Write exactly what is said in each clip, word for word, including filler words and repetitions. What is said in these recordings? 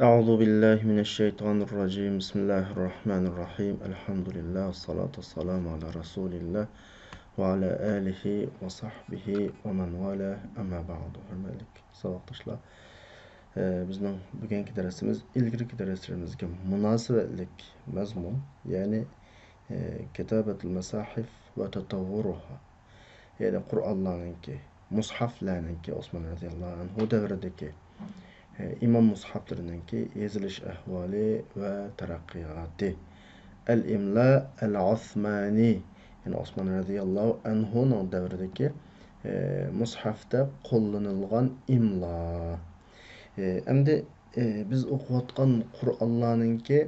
أعوذ بالله من الشيطان الرجيم. بسم الله الرحمن الرحيم. الحمد لله، والصلاة والسلام على رسول الله وعلى آله وصحبه ومن والاه. أما بعد. ھۆرمەتلىك ساۋاقداشلار، ئە، بىزنىڭ بۈگۈنكى دەرسىمىز ئىلگىرىكى دەرسلىرىمىزگە مۇناسىۋەتلىك مەزمۇن، يەنى، ئە، كتابة المصاحف وتطورها. يەنى قۇرئانلارنىڭكى، مۇسھەفلەرنىڭكى، ئوسمان رەزىياللاھۇ ئەنھۇ دەۋرىدىكى، ئە، ئىمام مۇسھەفلىرىنىڭكى يېزىلىش ئەھۋالى ۋە تەرەققىياتى. ئەل ئىملا ئەل ئوسمانى، يەنى ئوسمان رەزىياللاھۇ ئەنھۇنىڭ دەۋرىدىكى، ئە، مۇسھەفتە قوللىنىلغان ئىملا. ئە، ئەمدى، ئە، بىز ئوقۇۋاتقان قۇرئانلارنىڭكى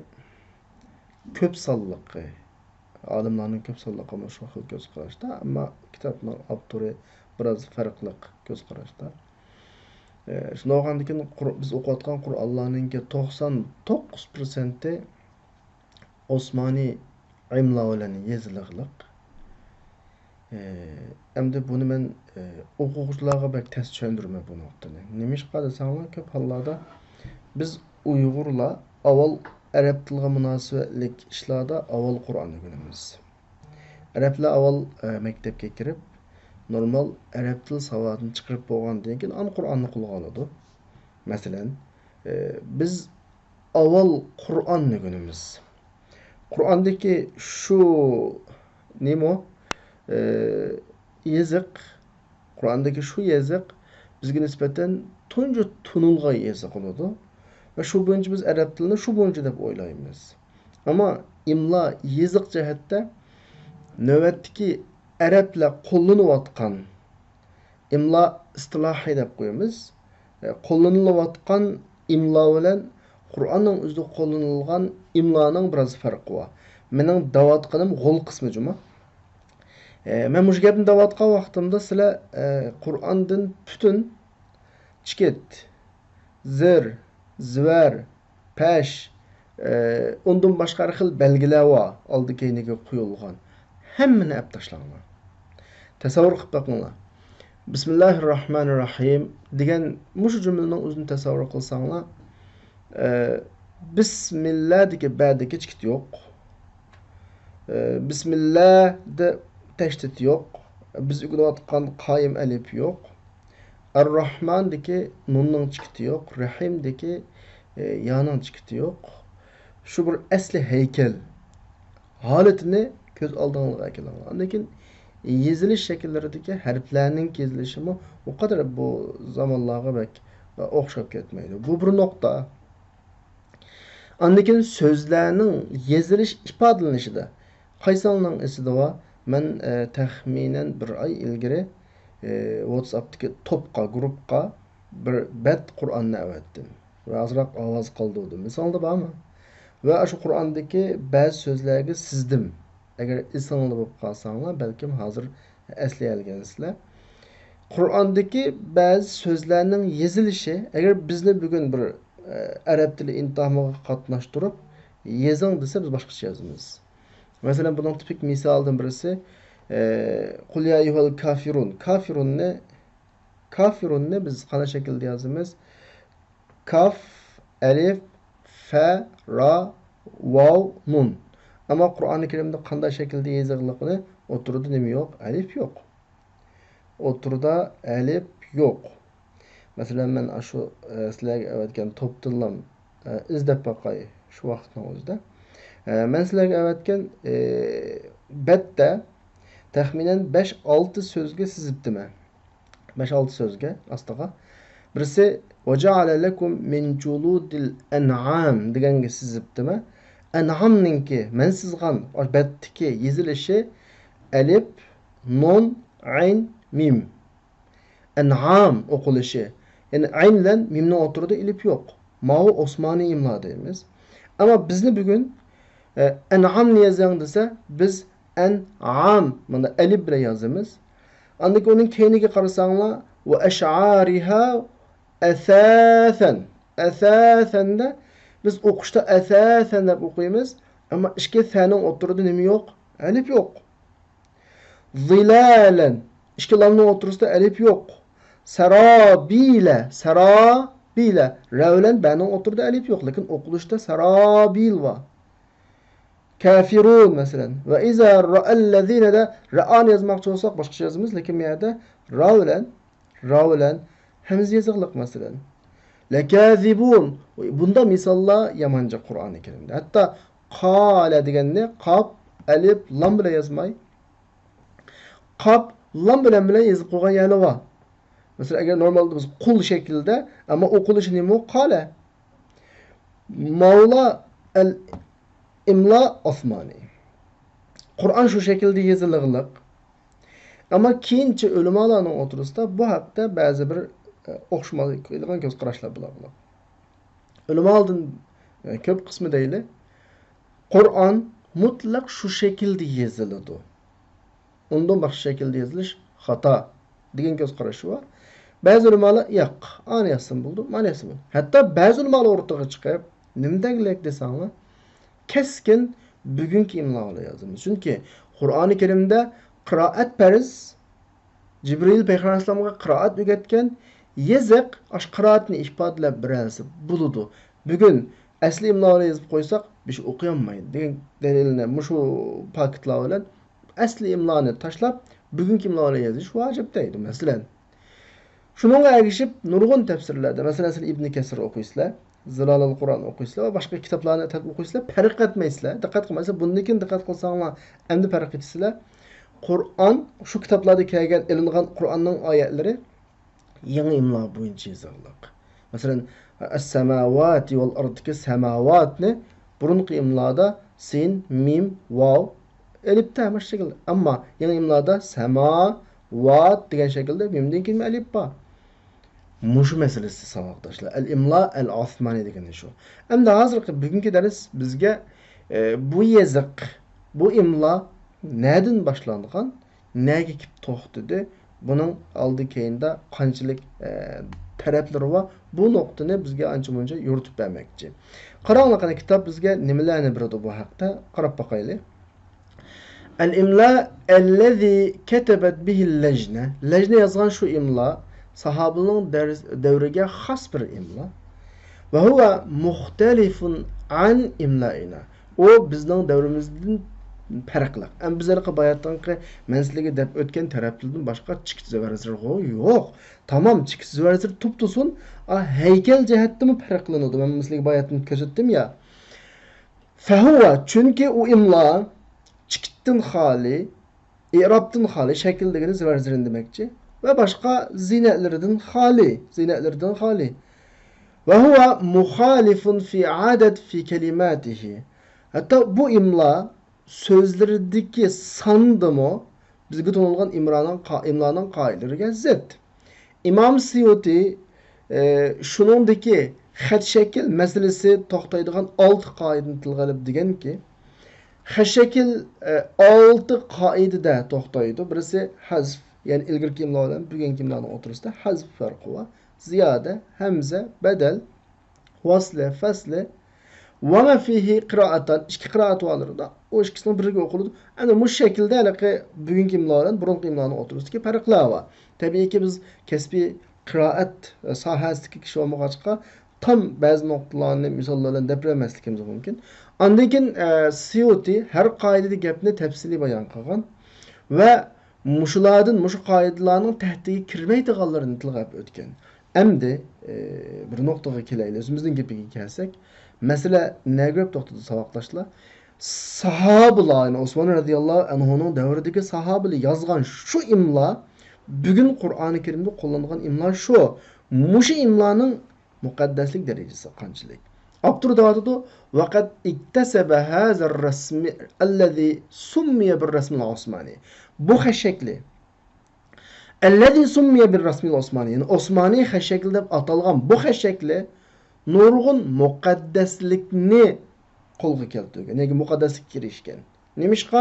كۆپ سانلىقى، ئالىملارنىڭ كۆپ سانلىقى مۇشۇ خىل كۆز قاراشتا، ئەمما كىتابنىڭ ئاپتورى بىراز پەرقلىق كۆز قاراشتا. ئە، شۇنداق بولغاندىكىن، قۇر-، بىز ئوقۇۋاتقان قۇرئانلارنىڭكى توقسان توققۇز پىرسەنتى ئوسمانىي ئىملا بىلەن يېزىلغلىق. ئە، ئەمدى بۇنى مەن، ئە، ئوقۇغۇچىلارغا بەك تەس چۈشەندۈرىمەن بۇ نۇقتىنى. نېمىشقا دېسەڭلار، كۆپ ھاللاردا بىز ئۇيغۇرلار ئاۋۋال ئەرەب تىلىغا مۇناسىۋەتلىك ئىشلاردا ئاۋۋال قۇرئان ئۆگىنىمىز. ئەرەبلەر ئاۋۋال، ئە، مەكتەپكە كىرىپ، نورمال ئەرەب تىل ساۋاتىنى چىقىرىپ بولغاندىن كېيىن، ئاندىن قۇرئاننى قولغا ئالىدۇ. مەسىلەن، ئە، بىز ئاۋۋال قۇرئاننى ئۆگىنىمىز. قۇرئاندىكى شۇ نېمە، ئە، يېزىق، قۇرئاندىكى شۇ يېزىق بىزگە نىسبەتەن تۇنجى تونۇلغان يېزىق بولىدۇ. ۋە شۇ بويىچە بىز ئەرەب تىلىنى شۇ بويىچە دەپ ئويلايمىز. ئەمما ئىملا، يېزىق جەھەتتە نۆۋەتتىكى ئەرەبلەر قوللىنىۋاتقان ئىملا ئىستىلاھى دەپ قويىمىز. ئە، قوللىنىلىۋاتقان ئىملا بىلەن قۇرئاننىڭ ئۆزىدە قوللىنىلغان ئىملانىڭ بىراز پەرقى بار. مېنىڭ دەۋاتقىنىم غول قىسمى جۇمۇ. ئە، مەن مۇشۇ گەپنى دەۋاتقان ۋاقتىمدا سىلەر، ئە، قۇرئاندىن پۈتۈن چىكىت، زىر، زىۋەر، پەش، ئە، ئۇندىن باشقا ھەر خىل بەلگىلەر بار، ئالدى كەينىگە قويۇلغان. ھەممىنى ئەپ تاشلاڭلار. تەسەۋۋۇر قىلىپ بېقىڭلار. بىسمىللاھىررەھمانىررەھىم دېگەن مۇشۇ جۈملىنىڭ ئۆزىنى تەسەۋۋۇر قىلساڭلار، ئە، بىسمىللادىكى بەدىكى چىكىت يوق. ئە، بىسمىللادە تەشدىت يوق. بىز ئۆگىنىۋاتقان قايىم ئەلىپ يوق. ئەرراھماندىكى نۇننىڭ چىكىتى يوق، رەھىمدىكى، ئە، يانىڭ چىكىتى يوق. شۇ بىر ئەسلى ھەيكەل ھالىتىنى كۆز ئالدىڭلارغا ئەكېلىڭلار. ئاندىن كېيىن يېزىلىش شەكىللىرىدىكى ھەرپلەرنىڭ يېزىلىشىمۇ ئۇ قەدەر بۇ زامانلارغا بەك ئوخشاپ كەتمەيدۇ. بۇ بىر نۇقتا. ئاندىن كېيىن سۆزلەرنىڭ يېزىلىش ئىپادىلىنىشىدە قايسىڭلارنىڭ ئېسىدە بار؟ مەن، ئە، تەخمىنەن بىر ئاي ئىلگىرى، ئە، ۋاتساپتىكى توپقا، گۇرۇپقا بىر بەت قۇرئاننى ئەۋەتتىم. ۋە ئازراق ئاۋاز قالدۇردۇم. ئېسىڭلاردا بارمۇ؟ ۋە ئاشۇ قۇرئاندىكى بەزى سۆزلەرگە سىزدىم. ئەگەر ئېسىڭلاردا بولۇپ قالساڭلار، بەلكىم ھازىر ئەسلىيەلىگەنسىلەر. قۇرئاندىكى بەزى سۆزلەرنىڭ يېزىلىشى، ئەگەر بىزنى بۈگۈن بىر، ئە، ئەرەب تىلى ئىمتىھانىغا قاتناشتۇرۇپ يېزىڭ دېسە، بىز باشقىچە يازىمىز. مەسىلەن، بۇنىڭ تىپىك مىسالىدىن بىرسى، ئە، قۇل يا ئەييۇھەل كافىرۇن. كافىرۇننى، كافىرۇننى بىز قانداق شەكىلدە يازىمىز؟ كاف، ئەلىف، فە، را، ۋاۋ، نۇن. ئەمما قۇرئانى كەرىمدە قانداق شەكىلدە يېزىلغىنى، ئوتتۇرىدا نېمە يوق؟ ئەلىف يوق. ئوتتۇرىدا ئەلىپ يوق. مەسىلەن، مەن ئاشۇ، ئە، سىلەرگە ئەۋەتكەن توپتىنلام، ئە، ئىزدەپ باقاي شۇ ۋاقىتنىڭ ئۆزىدە. ئە، مەن سىلەرگە ئەۋەتكەن، ئە، بەتتە تەخمىنەن بەش-ئالتە سۆزگە سىزىپتىمەن. بەش-ئالتە سۆزگە ئاستىغا. بىرسى، «وجعل لكم من جلود الأنعام» دېگەنگە سىزىپتىمەن. ئەنئامنىڭكى، مەن سىزغان بەتتىكى يېزىلىشى ئەلىپ، نۇن، ئەين، مىم. ئەنئام ئوقۇلۇشى. يەنى ئەين بىلەن مىمنىڭ ئوتتۇرىدا ئېلىپ يوق. ماۋۇ ئوسمانىي ئىملا دەيمىز. ئەمما بىزنى بۈگۈن، ئە، ئەنئامنى يېزىڭ دېسە، بىز ئەنئام، مانا ئەلىپ بىلەن يازىمىز. ئاندىن كېيىن ئۇنىڭ كەينىگە قارىساڭلار، «وأشعارها أثاثا». «أثاثا» دە بىز ئوقۇشتا «ئەسەسەن» دەپ ئوقۇيمىز. ئەمما ئىككى سەنىڭ ئوتتۇرىدا نېمە يوق؟ ئەلىپ يوق. «ظلالًا». ئىككى لامنىڭ ئوتتۇرىسىدا ئەلىپ يوق. «سرابيل». سەرا سەرابىلە. رە بىلەن بەنىڭ ئوتتۇرىدا ئەلىپ يوق، لېكىن ئوقۇلۇشتا سەرابىل بار. كافىرۇن، مەسىلەن. ۋە ئىزا رەئەللەزىنە دە رەئانى يازماقچى بولساق، باشقىچە يازىمىز، لېكىن بۇ يەردە را بىلەن، را بىلەن ھەمزە يېزىقلىق، مەسىلەن. لەكازىبۇن. بۇندا مىساللار يامان جىق قۇرئانى كەرىمدە. ھەتتا قالە دېگەننى قاپ، ئەلىپ، لام بىلەن يازماي، قاپ، لام بىلەن، بىلەن يېزىپ قويغان يەرلەر بار. مەسىلەن، ئەگەر نورمالدا بىز قۇل شەكلىدە، ئەمما ئوقۇلۇشى نېمە؟ قالە. ماۋلا ئەل ئىملا ئوسمانى. قۇرئان شۇ شەكىلدە يېزىلغلىق. ئەمما كېيىنچە ئۆلىمالارنىڭ ئوتتۇرىسىدا بۇ ھەقتە بەزى بىر، ئە، ئوخشىمايدىغان كۆز قاراشلار بولغان. ئۆلىمالارنىڭ، ئە، كۆپ قىسمى دەيلى، قۇرئان مۇتلەق شۇ شەكىلدە يېزىلىدۇ. ئۇندىن باشقا شەكىلدە يېزىلىش خاتا دېگەن كۆز قارىشى بار. بەزى ئۆلىمالار، ياق، ئانى يازسىمۇ بولىدۇ، مانى يازسىمۇ بولىدۇ. ھەتتا بەزى ئۆلىمالار ئورتىغا چىقىپ، نېمە دەگلىك دېسەڭلار، كەسكىن بۈگۈنكى ئىملا بىلەن يازىمىز. چۈنكى قۇرئانى كەرىمدە قىرائەت پەرز، جىبرىئىل پەيغەمبەر ئەلەيھىسسالامغا قىرائەت ئۆگەتكەن، يېزىق ئاشۇ قىرائەتنى ئىپادىلەپ بېرەلىسە بولىدۇ. بۈگۈن ئەسلى ئىملا بىلەن يېزىپ قويساق، بىر شەي ئوقۇيالمايدۇ دېگەن دەلىلنى مۇشۇ پاكىتلار بىلەن ئەسلى ئىملانى تاشلاپ، بۈگۈنكى ئىملا بىلەن يېزىش ۋاجىپ دەيدۇ، مەسىلەن. شۇنىڭغا ئەگىشىپ، نۇرغۇن تەپسىرلەردە، مەسىلەن، سىلەر ئىبنى كەسىر ئوقۇيسىلەر، زىلالۇل قۇرئان ئوقۇيسىلەر ۋە باشقا كىتابلارنى تەت-، ئوقۇيسىلەر، پەرق ئەتمەيسىلەر. دىققەت قىلمايسىلەر. بۇندىن كېيىن دىققەت قىلساڭلار، ئەمدى پەرق ئېتىسىلەر. قۇرئان شۇ كىتابلاردا كەلگەن، ئېلىنغان قۇرئاننىڭ ئايەتلىرى يېڭى ئىملا بويىچە يېزىلغان. مەسىلەن، ئەس-سەماۋاتى ۋەل ئەردىكى سەماۋاتنى بۇرۇنقى ئىملادا سىن، مىم، ۋاۋ، ئەلىپتە مۇشۇ شەكىلدە. ئەمما يېڭى ئىملادا سەماۋات دېگەن شەكىلدە مىمدىن كېيىن ئەلىپ بار. مۇشۇ مەسىلىسى، ساۋاقداشلار. ئەل ئىملا ئەل ئوسمانى دېگىنى شۇ. ئەمدى ھازىرقى بۈگۈنكى دەرس بىزگە، ئە، بۇ يېزىق، بۇ ئىملا نەدىن باشلانغان، نەگە كېلىپ توختىدى، بۇنىڭ ئالدى كەينىدە قانچىلىك، ئە، تەرەپلىرى بار، بۇ نۇقتىنى بىزگە ئانچە مۇنچە يورۇتۇپ بەرمەكچى. قاراڭلار قېنى، كىتاب بىزگە نېمىلەرنى بېرىدۇ بۇ ھەقتە؟ قاراپ باقايلى. ئەل ئىملا ئەللەزى كەتەبەت بىھىل لەجنە. لەجنە يازغان شۇ ئىملا ساھابىنىڭ دەرس-، دەۋرىگە خاس بىر ئىملا. ۋە ھۇۋە مۇختەلىفۇن ئەن ئىملائىنا. ئۇ بىزنىڭ دەۋرىمىزدىن پەرقلىق. ئەمما بىز ھېلىقى باياتىنقى مەن سىلەرگە دەپ ئۆتكەن تەرەپلىرىدىن باشقا چىكىت زىۋەرزىرغۇ يوق. تامام، چىكىت زىۋەرزىر تۇپتۇسۇن، ئا، ھەيكەل جەھەتتىمۇ پەرقلىنىدۇ. مەن سىلەرگە باياتىن كۆرسەتتىم يا. فەھۇۋە، چۈنكى ئۇ ئىملا چىكىتتىن خالىي، ئېرابتىن خالىي، شەكىل دېگىنى زىۋەرزىرىن دېمەكچى. ۋە باشقا زىننەتلىرىدىن خالىي، زىننەتلىرىدىن خالىي. ۋە ھۇۋە مۇخالىفۇن فى ئادەت فى كەلىماتىھى. ھەتتا بۇ ئىملا سۆزلىرىدىكى ساندىمۇ بىزگە تونۇلغان ئىمرانىڭ قا-، ئىملانىڭ قائىدىلىرىگە زىت. ئىمام سىيۇتى، ئە، شۇنىڭدىكى خەت شەكىل مەسىلىسى توختايدىغان ئالتە قائىدىنى تىلغا ئېلىپ دېگەنكى، خەت شەكىل، ئە، ئالتە قائىدىدە توختايدۇ. بىرسى ھەزف، يەنى ئىلگىرىكى ئىملا بىلەن بۈگۈنكى ئىملانىڭ ئوتتۇرىسىدا ھەزف پەرقى بار. زىيادە، ھەمزە، بەدەل، ۋەسلى، فەسلى، ۋە مە فىھى قىرائەتان، ئىككى قىرائەت بارلىرىدا، ئۇ ئىككىسىنىڭ بىرلىكى ئوقۇلىدۇ. ئەنە مۇشۇ شەكىلدە ھېلىقى بۈگۈنكى ئىملا بىلەن بۇرۇنقى ئىملانىڭ ئوتتۇرىسىدىكى پەرقلەر بار. تەبىئىيكى، بىز كەسپىي قىرائەت ساھەسىدىكى كىشى بولمىغاچقا، تام بەزى نۇقتىلارنى مىساللار بىلەن دەپ بەرمەسلىكىمىز مۇمكىن. ئاندىن كېيىن، ئە، سيۇتى ھەر قائىدىدە گەپنى تەپسىلىي بايان قىلغان ۋە مۇشۇلاردىن، مۇشۇ قائىدىلارنىڭ تەھتىگە كىرمەيدىغانلىرىنى تىلغا ئېلىپ ئۆتكەن. ئەمدى، ئى، بىر نۇقتىغا كېلەيلى، ئۆزىمىزنىڭ گېپىگە كەلسەك، مەسىلە نەگە كۆرۈپ توختىدى، ساۋاقداشلار؟ ساھابىلار، يەنى ئوسمان رەزىياللاھۇ ئەنھۇنىڭ دەۋرىدىكى ساھابىلار يازغان شۇ ئىملا، بۈگۈن قۇرئانى كەرىمدە قوللانغان ئىملا شۇ. مۇشۇ ئىملانىڭ مۇقەددەسلىك دەرىجىسى قانچىلىك؟ ئاپتور دەۋاتىدۇ، «ۋەقەد ئىكتەسەبە ھازەر رەسمى ئەللەزى سۇممىيە بىر رەسمىل ئوسمانى.» بۇ خەت شەكلى، «ئەللەزى سۇممىيە بىر رەسمىل ئوسمانى»، يەنى ئوسمانىي خەت شەكلى دەپ ئاتالغان بۇ خەت شەكلى نۇرغۇن مۇقەددەسلىكنى قولغا كەلتۈرگەن، يەنى مۇقەددەسلىككە ئېرىشكەن. نېمىشقا؟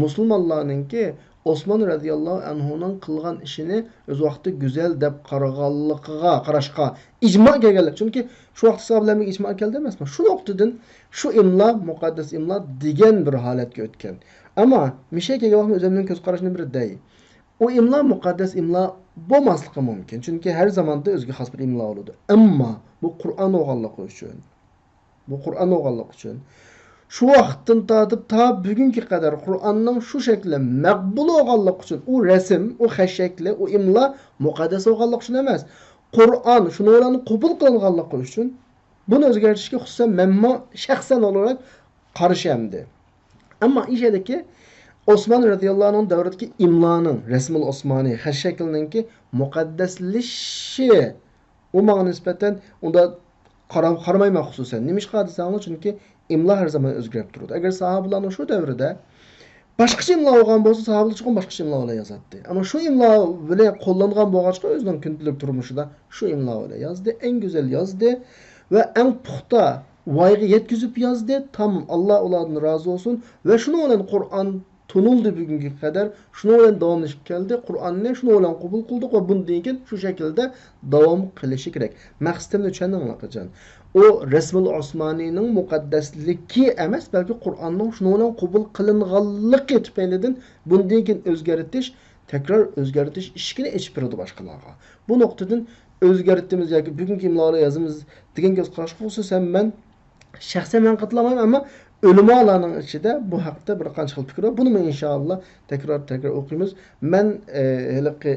مۇسۇلمانلارنىڭكى ئوسمان رەزىياللاھۇ ئەنھۇنىڭ قىلغان ئىشىنى ئۆز ۋاقتىدا گۈزەل دەپ قارىغانلىقىغا قاراشقا ئىجما كەلگەنلىك. چۈنكى شۇ ۋاقىتتا ساھابىلەرنىڭ ئىجما كەلدى ئەمەسمۇ؟ شۇ نۇقتىدىن شۇ ئىملا مۇقەددەس ئىملا دېگەن بىر ھالەتكە ئۆتكەن. ئەمما مىشە كەلگەن ۋاقتىدا ئۆزۈمنىڭ كۆز قارىشىنى بىر دەي. ئۇ ئىملا مۇقەددەس ئىملا بولماسلىقى مۇمكىن. چۈنكى ھەر زاماندا ئۆزىگە خاس بىر ئىملا بولىدۇ. ئەمما بۇ قۇرئان بولغانلىقى ئۈچۈن. بۇ قۇرئان بولغانلىقى ئۈچۈن. شۇ ۋاقىتتىن تارتىپ تا بۈگۈنگە قەدەر قۇرئاننىڭ شۇ شەكلى مەقبۇل بولغانلىقى ئۈچۈن، ئۇ رەسىم، ئۇ خەت شەكلى، ئۇ ئىملا مۇقەددەس بولغانلىقى ئۈچۈن ئەمەس. قۇرئان شۇنىڭ بىلەن قوبۇل قىلىنغانلىقى ئۈچۈن بۇنى ئۆزگەرتىشكە خۇسۇسەن مەنمۇ شەخسەن ئولاراق قارشى ئەمدى. ئەمما ئىشەدىكى ئوسمان رەزىياللاھۇ ئەنھۇ دەۋرىدىكى ئىملانىڭ، رەسمۇل ئوسمانىي خەت شەكلىنىڭكى مۇقەددەسلىشىشى، ئۇ ماڭا نىسبەتەن ئۇنداق قارا-، قارىمايمەن خۇسۇسەن. نېمىشقا دېسەڭلار، چۈنكى ئىملا ھەر زامان ئۆزگىرىپ تۇرىدۇ. ئەگەر ساھابىلارنىڭ شۇ دەۋرىدە باشقىچە ئىملا بولغان بولسا، ساھابىلار چوقۇم باشقىچە ئىملا بىلەن يازاتتى. ئەمما شۇ ئىملا بىلەن قوللانغان بولغاچقا، ئۆزىنىڭ كۈندىلىك تۇرمۇشىدا شۇ ئىملا بىلەن يازدى، ئەڭ گۈزەل يازدى ۋە ئەڭ پۇختا ۋايغا يەتكۈزۈپ يازدى. تامام، ئاللا ئۇلاردىن رازى بولسۇن. ۋە شۇنىڭ بىلەن قۇرئان تونۇلدى بۈگۈنگە قەدەر. شۇنىڭ بىلەن داۋاملىشىپ كەلدى. قۇرئاننى شۇنىڭ بىلەن قوبۇل قىلدۇق ۋە بۇندىن كېيىن شۇ شەكىلدە داۋام قىلىشى كېرەك. مەقسىتىمنى چۈشەندىڭلاركەن؟ ئۇ رەسمۇل ئوسمانىينىڭ مۇقەددەسلىكى ئەمەس، بەلكى قۇرئاننىڭ شۇنىڭ بىلەن قوبۇل قىلىنغانلىقى تۈپەيلىدىن بۇندىن كېيىن ئۆزگەرتىش، تەكرار ئۆزگەرتىش ئىشىكىنى ئېچىپ بېرىدۇ باشقىلارغا. بۇ نۇقتىدىن ئۆزگەرتىمىز ياكى بۈگۈنكى ئىملا بىلەن يازىمىز دېگەن كۆز قاراشقا خۇسۇسەن مەن شەخسەن مەن قاتلىمايمەن، ئەمما ئۆلىمالارنىڭ ئىچىدە بۇ ھەقتە بىر قانچە خىل پىكىر بار. بۇنىمۇ ئىنشائاللا تەكرار، تەكرار ئوقۇيمىز. مەن، ئە، ھېلىقى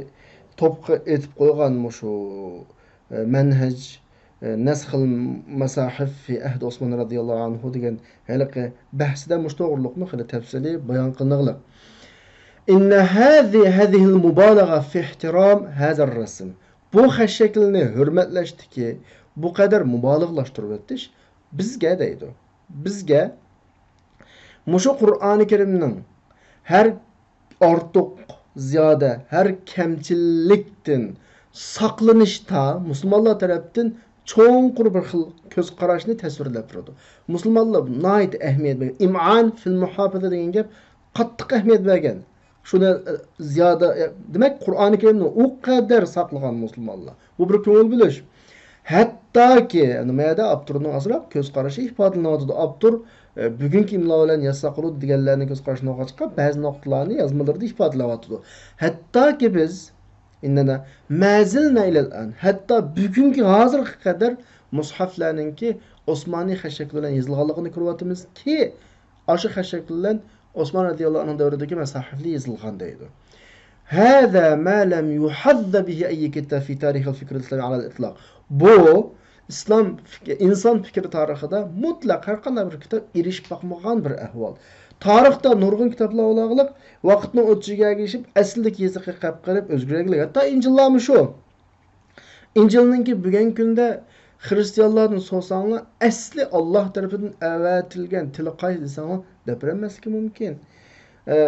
توپقا ئېتىپ قويغان مۇشۇ، ئە، مەنھەج، ئە، نەسخىل مەساھىف في عهد عثمان رضي الله عنه دېگەن ھېلىقى بەھسىدە مۇشۇ توغرۇلۇقمۇ خېلى تەپسىلىي بايان قىلىنغلىق. إن هذه، هذه المبالغة في احترام هذا الرسم. بۇ خەت شەكلىنى ھۆرمەتلەشتىكى بۇ قەدەر مۇبالىغىلاشتۇرۇۋېتىش بىزگە دەيدۇ. بىزگە مۇشۇ قۇرئانى كەرىمنىڭ ھەر ئارتۇق، زىيادە، ھەر كەمچىلىكتىن ساقلىنىشتا مۇسۇلمانلار تەرەپتىن چوڭقۇر بىر خىل كۆز قاراشنى تەسۋىرلەپ بېرىدۇ. مۇسۇلمانلار ناھايىتى ئەھمىيەت بەرگەن. ئىمئان فىل مۇھاپىزە دېگەن گەپ قاتتىق ئەھمىيەت بەرگەن. شۇنى، ئە، زىيادە، ئە، دېمەك، قۇرئانى كەرىمنى ئۇ قەدەر ساقلىغان مۇسۇلمانلار. بۇ بىر كۆڭۈل بۆلۈش. ھەتتاكى، نېمە يەردە ئاپتورنىڭ ئازراق كۆز قارىشى ئىپادىلىنىۋاتىدۇ. ئاپتور، ئە، بۈگۈنكى ئىملا بىلەن يازساق بولىدۇ دېگەنلەرنى كۆز قارىشىنى ئالغاچقا، بەزى نۇقتىلارنى يازمىلىرىدا ئىپادىلەۋاتىدۇ. ھەتتاكى بىز، ئىننەنا، مەزىلنە ئىلەل ئان، ھەتتا بۈگۈنكى، ھازىرغا قەدەر مۇسھەفلەرنىڭكى ئوسمانىي خەت شەكلى بىلەن يېزىلغانلىقىنى كۆرۈۋاتىمىزكى، ئاشۇ خەت شەكلى بىلەن ئوسمان رەزىياللاھۇ ئەنھۇ دەۋرىدىكى مەساھىفلەر يېزىلغان دەيدۇ. هذا ما لم يحظ به أي كتاب في تاريخ الفكر الإسلامي على الإطلاق. بۇ ئىسلام فىك-، ئىنسان پىكرى تارىخىدا مۇتلەق ھەر قانداق بىر كىتاب ئېرىشىپ باقمىغان بىر ئەھۋال. تارىختا نۇرغۇن كىتابلار بولغانلىق، ۋاقىتنىڭ ئۆتۈشىگە ئەگىشىپ، ئەسلىدىكى يېزىقى قېلىپ قېلىپ ئۆزگىرەلىك. ھەتتا ئىنجىللارمۇ شۇ. ئىنجىلنىڭكى بۈگۈنكى كۈندە خىرىستىيانلاردىن سورىساڭلار، ئەسلى ئاللا تەرىپىدىن ئەۋەتىلگەن تىلى قايسى دېسەڭلار، دەپ بېرەلمەسلىكى مۇمكىن. ئە،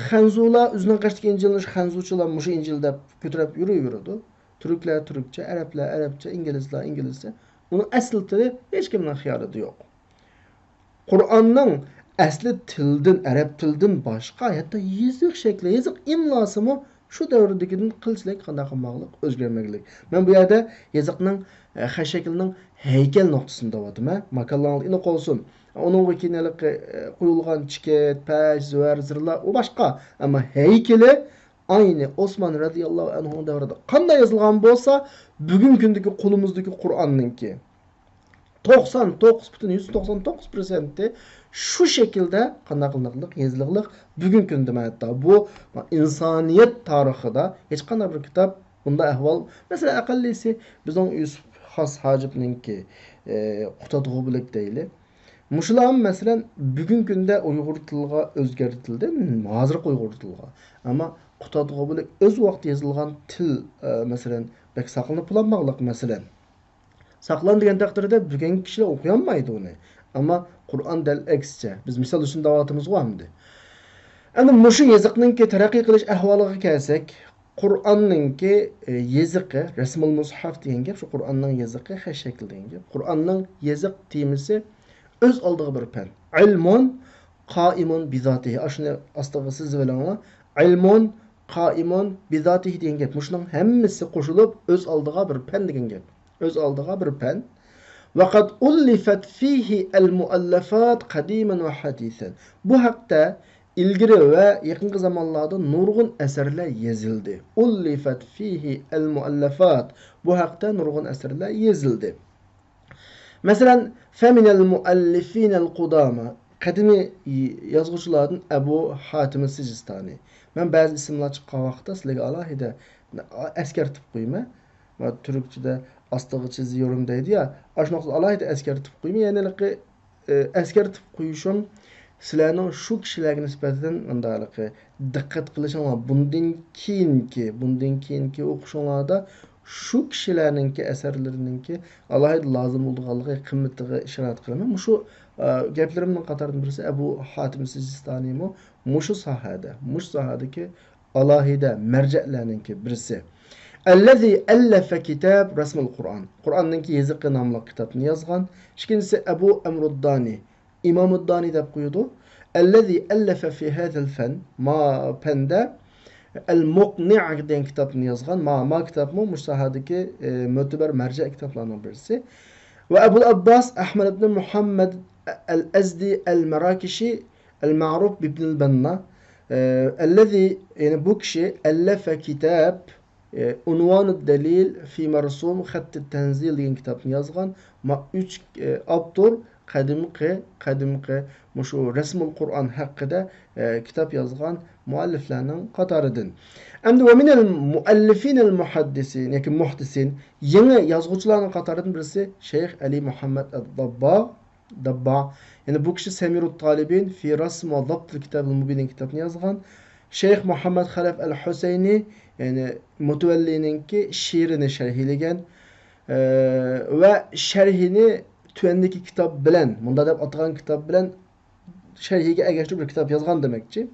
خەنزۇلار ئۆزىنىڭ قېشىدىكى ئىنجىلنى شۇ خەنزۇچىلار مۇشۇ ئىنجىل دەپ كۆتۈرۈپ يۈرۈۋېرىدۇ. تۈركلەر تۈركچە، ئەرەبلەر ئەرەبچە، ئىنگلىزلار ئىنگلىزچە. ئۇنىڭ ئەسلى تىلى ھېچكىمنىڭ خىيالىدا يوق. قۇرئاننىڭ ئەسلى تىلدىن، ئەرەب تىلىدىن باشقا، ھەتتا يېزىق شەكلى، يېزىق ئىملاسىمۇ شۇ دەۋردىكىدىن قىلچىلىك قانداق قىلماقلىق، ئۆزگەرمەكلىك. مەن بۇ يەردە يېزىقنىڭ، ئە، خەت شەكلىنىڭ ھەيكەل نۇقتىسىنى دەۋاتىمەن. ماكانلىرىڭلار ئېنىق بولسۇن. ئۇنىڭغا كېيىن ھېلىقى، ئە، قويۇلغان چېكىت، پەش، زۆھەر، زىرلار، ئۇ باشقا. ئەمما ھەيكىلى ئەينى ئوسمان رەزىياللاھۇ ئەنھۇ دەۋرىدە قانداق يېزىلغان بولسا، بۈگۈنكى كۈندىكى قولىمىزدىكى قۇرئاننىڭكى توقسان توققۇز پۈتۈن يۈزدىن توقسان توققۇز پىرسەنتى شۇ شەكىلدە قانداق قىلىنىقلىق، يېزىلىقلىق. بۈگۈنكى كۈندە مەن ھەتتا بۇ ئىنسانىيەت تارىخىدا ھېچقانداق بىر كىتاب بۇنداق ئەھۋال، مەسىلەن، ئەقەللىسى بىزنىڭ يۈسۈپ خاس ھاجىپنىڭكى، ئى، قۇتادغۇ بۆلەك دەيلى. مۇشۇلارمۇ، مەسىلەن، بۈگۈنكى كۈندە ئۇيغۇر تىلىغا ئۆزگەرتىلدى، ھازىرقى ئۇيغۇر تىلىغا. ئەمما قۇتادغۇ بۆلەك ئۆز ۋاقتىدا يېزىلغان تىل، ئە، مەسىلەن، بەك ساقلىنىپ بولالماقلىق، مەسىلەن. ساقلان دېگەن تەقدىردە بۈگۈنكى كىشىلەر ئوقۇيالمايدۇ ئۇنى. ئەمما قۇرئان دەل ئەكسىچە. بىز مىسال ئۈچۈن دەۋاتىمىزغۇ ئەمدى. ئەمدى مۇشۇ يېزىقنىڭكى تەرەققىي قىلىش ئەھۋالىغا كەلسەك، قۇرئاننىڭكى، ئە، يېزىقى، رەسمۇل مۇسھەف دېگەن گەپ، شۇ قۇرئاننىڭ يېزىقى، خەت شەكلى دېگەن گەپ. قۇرئاننىڭ يېزىق تېمىسى ئۆز ئالدىغا بىر پەن. ئىلمۇن قائىمۇن بىزاتىھى. ئاشۇنى ئاستىغا سىزىۋېلىڭلار. ئىلمۇن قائىمۇن بىزاتىھى دېگەن گەپ. مۇشۇنىڭ ھەممىسى قوشۇلۇپ ئۆز ئالدىغا بىر پەن دېگەن گەپ. ئۆز ئالدىغا بىر پەن. ۋەقەد ئۇللىفەت فىھى ئەلمۇئەللەفات قەدىمەن ۋە ھەدىسەن. بۇ ھەقتە ئىلگىرى ۋە يېقىنقى زامانلاردا نۇرغۇن ئەسەرلەر يېزىلدى. ئۇللىفەت فىھى ئەل مۇئەللەفات. بۇ ھەقتە نۇرغۇن ئەسەرلەر يېزىلدى. مەسىلەن، فەمىنەل مۇئەللىفىنەل قۇدامە. قەدىمىي يازغۇچىلاردىن ئەبۇ ھاتىم سىجىستانى. مەن بەزى ئىسىملار چىققان ۋاقىتتا سىلەرگە ئالاھىدە ئەسكەرتىپ قويىمەن. تۈركچىدە ئاستىغىچە زىيورۇم دەيدۇ يا، ئاشۇنداق ئالاھىدە ئەسكەرتىپ قويىمەن. يەنى ئەسكەرتىپ قويۇشۇم، سىلەرنىڭ شۇ كىشىلەرگە نىسبەتەن مۇنداقلىقى دىققەت قىلىشىڭلار، بۇندىن كېيىنكى، بۇندىن كېيىنكى ئوقۇشۇڭلاردا شۇ كىشىلەرنىڭكى ئەسەرلىرىنىڭكى ئالاھىدە لازىم بولىدىغانلىقى قىممىتىغا ئىشارە قىلىمەن. مۇشۇ، ئە، گەپلىرىمنىڭ قاتارىدىن بىرسى ئەبۇ ھاتىم سىجىستانىمۇ مۇشۇ ساھەدە، مۇشۇ ساھەدىكى ئالاھىدە مەرجەلەرنىڭكى بىرسى. ئەللەزى ئەللەفە كىتاب رەسمۇل قۇرئان. قۇرئاننىڭكى يېزىقى ناملىق كىتابنى يازغان. ئىككىنچىسى ئەبۇ ئەمرۇددانى، ئىمامۇددانى دەپ قويىدۇ. ئەللەزى ئەللەفە فى ھەزەل فەن، ما پەندە، ئەل مۇقنىئ دېگەن كىتابنى يازغان. ما، ما كىتابمۇ مۇشۇ ساھەدىكى، ئى، مۆتىبەر مەرجە كىتابلارنىڭ بىرسى. ۋە ئەبۇل ئابباس ئەھمەد ئىبن مۇھەممەد ئەل ئەزدى ئەل مەراكىشى ئەل مەرۇف بىبنىل بەننا، ئى، ئەللەزى، يەنى بۇ كىشى، ئەللەفە كىتاب، ئى، ئۇنۋانۇد دەلىل فى مەرسۇم خەتتىت تەنزىل دېگەن كىتابنى يازغان. ما ئۈچ، ئى، ئاپتور قەدىمقى، قەدىمقى مۇشۇ رەسمۇل قۇرئان ھەققىدە، ئى، كىتاب يازغان مۇئەللىفلەرنىڭ قاتارىدىن. ئەمدى ۋە مىنەل مۇئەللىفىنەل مۇھەددىسىن ياكى مۇھدىسىن، يېڭى يازغۇچىلارنىڭ قاتارىدىن بىرسى شەيخ ئەلى مۇھەممەد ئەد-دابباغ. دەببا. يەنى بۇ كىشى سەمىرۇت تالىبىن فى رەسم ۋە زابتىل كىتابىل مۇبىن دېگەن كىتابنى يازغان. شەيخ مۇھەممەد خەلەف ئەل ھۈسەينى، يەنى مۇتەۋەللىنىڭكى شېئىرىنى شەرھلىگەن. ئە، ۋە شەرھىنى تۆۋەندىكى كىتاب بىلەن، مۇنداق دەپ ئاتىغان كىتاب بىلەن شەرھىگە ئەگەشتۈرۈپ بىر كىتاب يازغان دېمەكچى.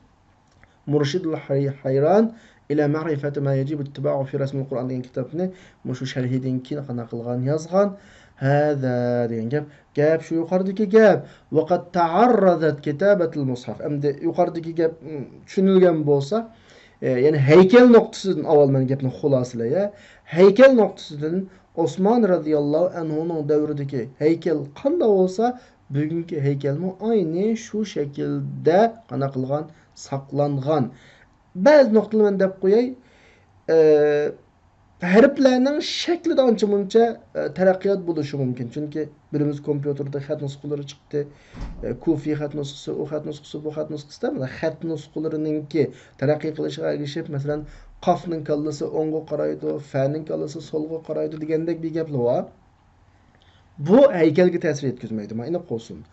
مۇرشىدۇل ھەي-، ھەيران ئىلە مەرىفەتى ما يەجىبۇ ئىتتىباغۇ فى رەسمىل قۇرئان دېگەن كىتابنى مۇشۇ شەرھىدىن كېيىن قانداق قىلغان، يازغان. ھەزا دېگەن گەپ، گەپ شۇ يۇقىرىدىكى گەپ. ۋەقەد تەئەررەزەت كىتابەتىل مۇسھەف. ئەمدى يۇقىرىدىكى گەپ، م، چۈشىنىلگەن بولسا، ئە، يەنى ھەيكەل نۇقتىسىدىن ئاۋۋال مەن گەپنى خۇلاسىلەي، ھە. ھەيكەل نۇقتىسىدىن ئوسمان رەزىياللاھۇ ئەنھۇنىڭ دەۋرىدىكى ھەيكەل قانداق بولسا، بۈگۈنكى ھەيكەلمۇ ئاينى شۇ شەكىلدە قانداق قىلغان، ساقلانغان. بەزى نۇقتىلارنى مەن دەپ قوياي. ئە، ھەرپلەرنىڭ شەكلىدە ئانچە-مۇنچە، ئە، تەرەققىيات بولۇشى مۇمكىن. چۈنكى بىلىمىز، كومپيۇتېردا خەت نۇسخىلىرى چىقتى. ئە، كۇفى خەت نۇسخىسى، ئۇ خەت نۇسخىسى، بۇ خەت نۇسخىسى دەپ، مانا خەت نۇسخىلىرىنىڭكى تەرەققىي قىلىشىغا ئەگىشىپ، مەسىلەن، قافنىڭ كاللىسى ئوڭغا قارايدۇ، فەنىڭ كاللىسى سولغا قارايدۇ دېگەندەك بىر گەپلەر بار. بۇ ھەيكەلگە تەسىر يەتكۈزمەيدۇ، مانا ئېنىق بولسۇن.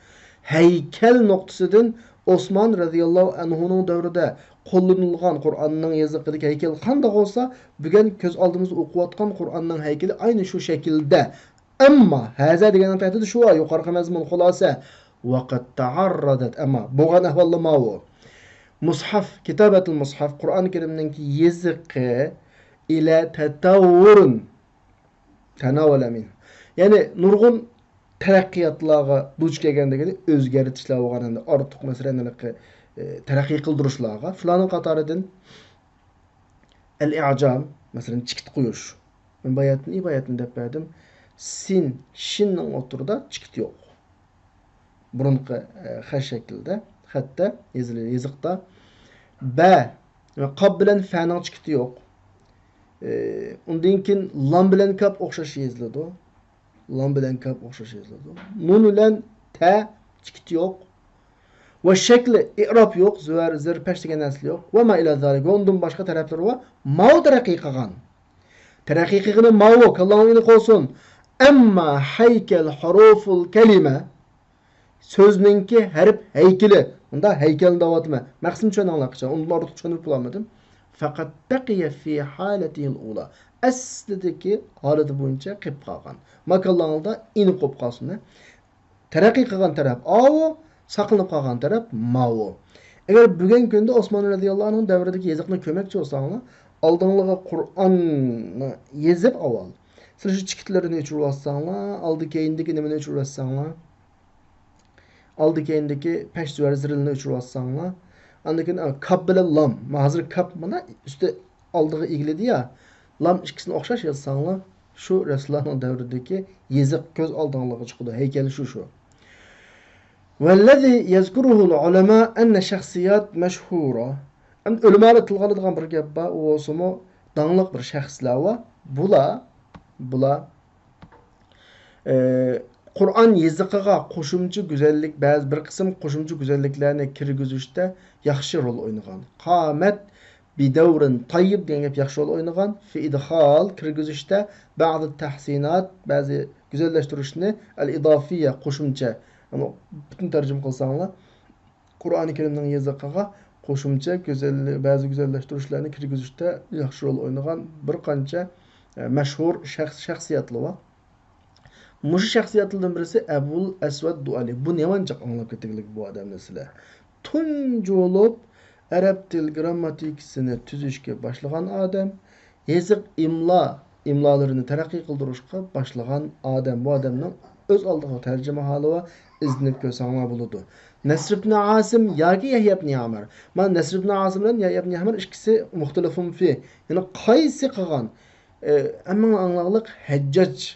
ھەيكەل نۇقتىسىدىن ئوسمان رەزىياللاھۇ ئەنھۇنىڭ دەۋرىدە قوللىنىلغان قۇرئاننىڭ يېزىقىدىكى ھەيكەل قانداق بولسا، بۈگۈن كۆز ئالدىمىزدا ئوقۇۋاتقان قۇرئاننىڭ ھەيكىلى ئەينى شۇ شەكىلدە. ئەمما ھەزا دېگەننىڭ تەھتىدە شۇ بار، يۇقىرىقى مەزمۇن خۇلاسە. ۋەقەد تەئەررەزەت، ئەمما بولغان ئەھۋاللا ماۋۇ. مۇسھەف، كىتابەتۇل مۇسھەف، قۇرئان كەرىمنىڭكى يېزىقى ئىلە تەتەۋۋۇرۇن. تەناۋەلە مىن. يەنى نۇرغۇن تەرەققىياتلارغا دۇچ كەلگەن دېگىنى ئۆزگەرتىشلەر بولغان، ئەمدى ئارتۇق، مەسىلەن، ھېلىقى، ئى، تەرەققىي قىلدۇرۇشلارغا. شۇلارنىڭ قاتارىدىن ئەل ئىئجام، مەسىلەن، چېكىت قويۇش. مەن باياتىن ئىبايەتنى دەپ بەردىم. سىن، شىننىڭ ئوتتۇرىدا چېكىت يوق. بۇرۇنقى، ئە، خەت شەكلىدە، خەتتە، يېزىلى-، يېزىقتا. بە، قاپ بىلەن فەنىڭ چېكىتى يوق. ئە، ئۇندىن كېيىن لام بىلەن كاپ ئوخشاش يېزىلىدۇ. لام بىلەن كاپ ئوخشاش يېزىلىدۇ. نۇن بىلەن تە چېكىتى يوق. ۋە شەكلى ئىئراب يوق، زۆۋەر، زىر، پەش دېگەن نەرسىلەر يوق. ۋە ما ئىلە زالىك، ۋە ئۇندىن باشقا تەرەپلىرى بار. ماۋۇ تەرەققىي قىلغان. تەرەققىي قىلغىنى ماۋۇ، كاللاڭلار ئېنىق بولسۇن. ئەمما ھەيكەل ھۇرۇفۇل كەلىمە، سۆزنىڭكى ھەرپ ھەيكىلى. مۇندا ھەيكەلنى دەۋاتىمەن. مەقسىتىنى چۈشەندىڭلاركىچە، ئۇندىن ئارتۇق چۈشەندۈرۈپ بولالمىدىم. فەقەت بەقىيە فى ھالەتىھىل ئۇلا. ئەسلىدىكى ھالىتى بويىچە قېلىپ قالغان. ما كاللاڭلاردا ئېنىق بولۇپ قالسۇن. تەرەققىي قىلغان تەرەپ ئاۋۇ، ساقلىنىپ قالغان تەرەپ ماۋۇ. ئەگەر بۈگۈنكى كۈندە ئوسمان رەزىياللاھۇ ئەنھۇ دەۋرىدىكى يېزىقنى كۆرمەكچى بولساڭلار، ئالدىڭلارغا قۇرئاننى يېزىپ ئاۋۋال، سىلەر شۇ چېكىتلىرىنى ئۆچۈرۈۋاتساڭلار، ئالدى كەينىدىكى نېمىنى ئۆچۈرۈۋاتساڭلار، ئالدى كەينىدىكى پەش زۆۋەر زىرلىنى ئۆچۈرۈۋاتساڭلار، ئاندىن كېيىن، ئا، كاپ بىلەن لام، ما ھازىر كاپ مانا ئۈستى ئالدىغا ئېگىلىدى يا، لام ئىككىسىنى ئوخشاش يازساڭلار، شۇ رەسۇلۇللانىڭ دەۋرىدىكى يېزىق كۆز ئالدىڭلارغا چىقىدۇ، ھەيكەل شۇ، شۇ. والذي يذكره العلماء أن الشخصيات مشهورة. ئەمدى ئۆلىمالار تىلغا ئالىدىغان بىر گەپ بار، ئۇ بولسىمۇ داڭلىق بىر شەخسلەر بار. بۇلار، بۇلار، ئى، قۇرئان يېزىقىغا قوشۇمچە گۈزەللىك، بەزى بىر قىسىم قوشۇمچە گۈزەللىكلەرنى كىرگۈزۈشتە ياخشى رول ئوينىغان. قامەت بدور طيب دېگەن گەپ ياخشى رول ئوينىغان. في إدخال كىرگۈزۈشتە، بعض التحسينات بەزى گۈزەللەشتۈرۈشنى، الإضافية قوشۇمچە. ئەمما پۈتۈن تەرجىمە قىلساڭلار، قۇرئانى كەرىمنىڭ يېزىقىغا قوشۇمچە گۈزەل-، بەزى گۈزەللەشتۈرۈشلەرنى كىرگۈزۈشتە ياخشى رول ئوينىغان بىر قانچە، ئە، مەشھۇر شەخس-، شەخسىيەتلەر بار. مۇشۇ شەخسىيەتلەردىن بىرسى ئەبۇل ئەسۋەد دۇئەلى. بۇ نېمانچە ئاڭلاپ كېتىگلىك بۇ ئادەمنى سىلەر. تۇنجى بولۇپ ئەرەب تىل گىرامماتىكىسىنى تۈزۈشكە باشلىغان ئادەم، يېزىق ئىملا، ئىملالىرىنى تەرەققىي قىلدۇرۇشقا باشلىغان ئادەم. بۇ ئادەمنىڭ ئۆز ئالدىغا تەرجىمىھالى بار، ئىزدىنىپ كۆرسەڭلار بولىدۇ. نەسر ئىبنى ئاسىم ياكى يەھيا ئىبنى يەمەر. مانا نەسر ئىبنى ئاسىم بىلەن يەھيا ئىبنى يەمەر ئىككىسى مۇختەلىفۇن فى. يەنى قايسى قىلغان؟ ئە، ھەممىڭلار ئاڭلاغلىق ھەججاج.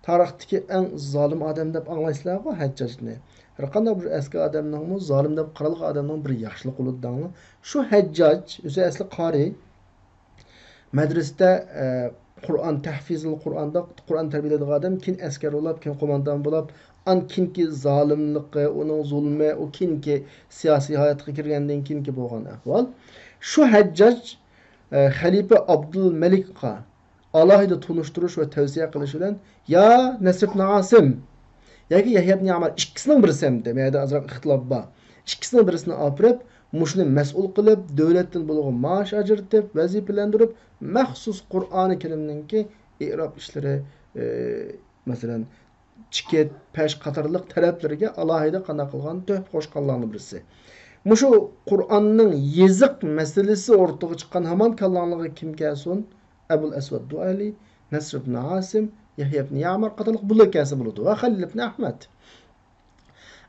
تارىختىكى ئەڭ زالىم ئادەم دەپ ئاڭلايسىلەرغۇ ھەججاجنى. ھەرقانداق بىر ئەسكى ئادەمنىڭمۇ زالىم دەپ قارالغان ئادەمنىڭ بىر ياخشىلىقى بولىدۇ دەڭلار. شۇ ھەججاج، ئۆزى ئەسلى قارى. مەدرىسىدە، ئە، قۇرئان، تەھفىزۇل قۇرئاندا قۇرئان تەربىيەلەيدىغان ئادەم، كېيىن ئەسكەر بولاپ، كېيىن قوماندان بولاپ، ئان كېيىنكى زالىملىقى، ئۇنىڭ زۇلمى، ئۇ كېيىنكى سىياسىي ھاياتقا كىرگەندىن كېيىنكى بولغان ئەھۋال. شۇ ھەججاج، ئە، خەلىپە ئابدۇلمەلىكقا ئالاھىدە تونۇشتۇرۇش ۋە تەۋسىيە قىلىش بىلەن، يا نەسر ئىبنى ئاسىم ياكى يەھيا ئىبنى يەمەر، ئىككىسىنىڭ بىرسى ئەمدى، مەيەدە ئازراق ئىختىلاپ بار. ئىككىسىنىڭ بىرسىنى ئاپىرىپ، مۇشۇنى مەسئۇل قىلىپ، دۆلەتتىن بولغان مائاش ئاجرىتىپ، ۋەزىپىلەندۈرۈپ، مەخسۇس قۇرئانى كەرىمنىڭكى ئېئراب ئىشلىرى، ئى، مەسىلەن، چېكىت، پەش قاتارلىق تەرەپلىرىگە ئالاھىدە قانداق قىلغان تۆھپە قوشقانلارنىڭ بىرسى. مۇشۇ قۇرئاننىڭ يېزىق مەسىلىسى ئورتىغا چىققان ھامان كاللاڭلارغا كىم كەلسۇن؟ ئەبۇل ئەسۋەد دۇئەلى، نەسر ئىبنى ئاسىم، يەھيا ئىبنى يەمەر قاتارلىق بۇلار كەلسە بولىدۇ ۋە خەلىل ئىبنى ئەھمەد.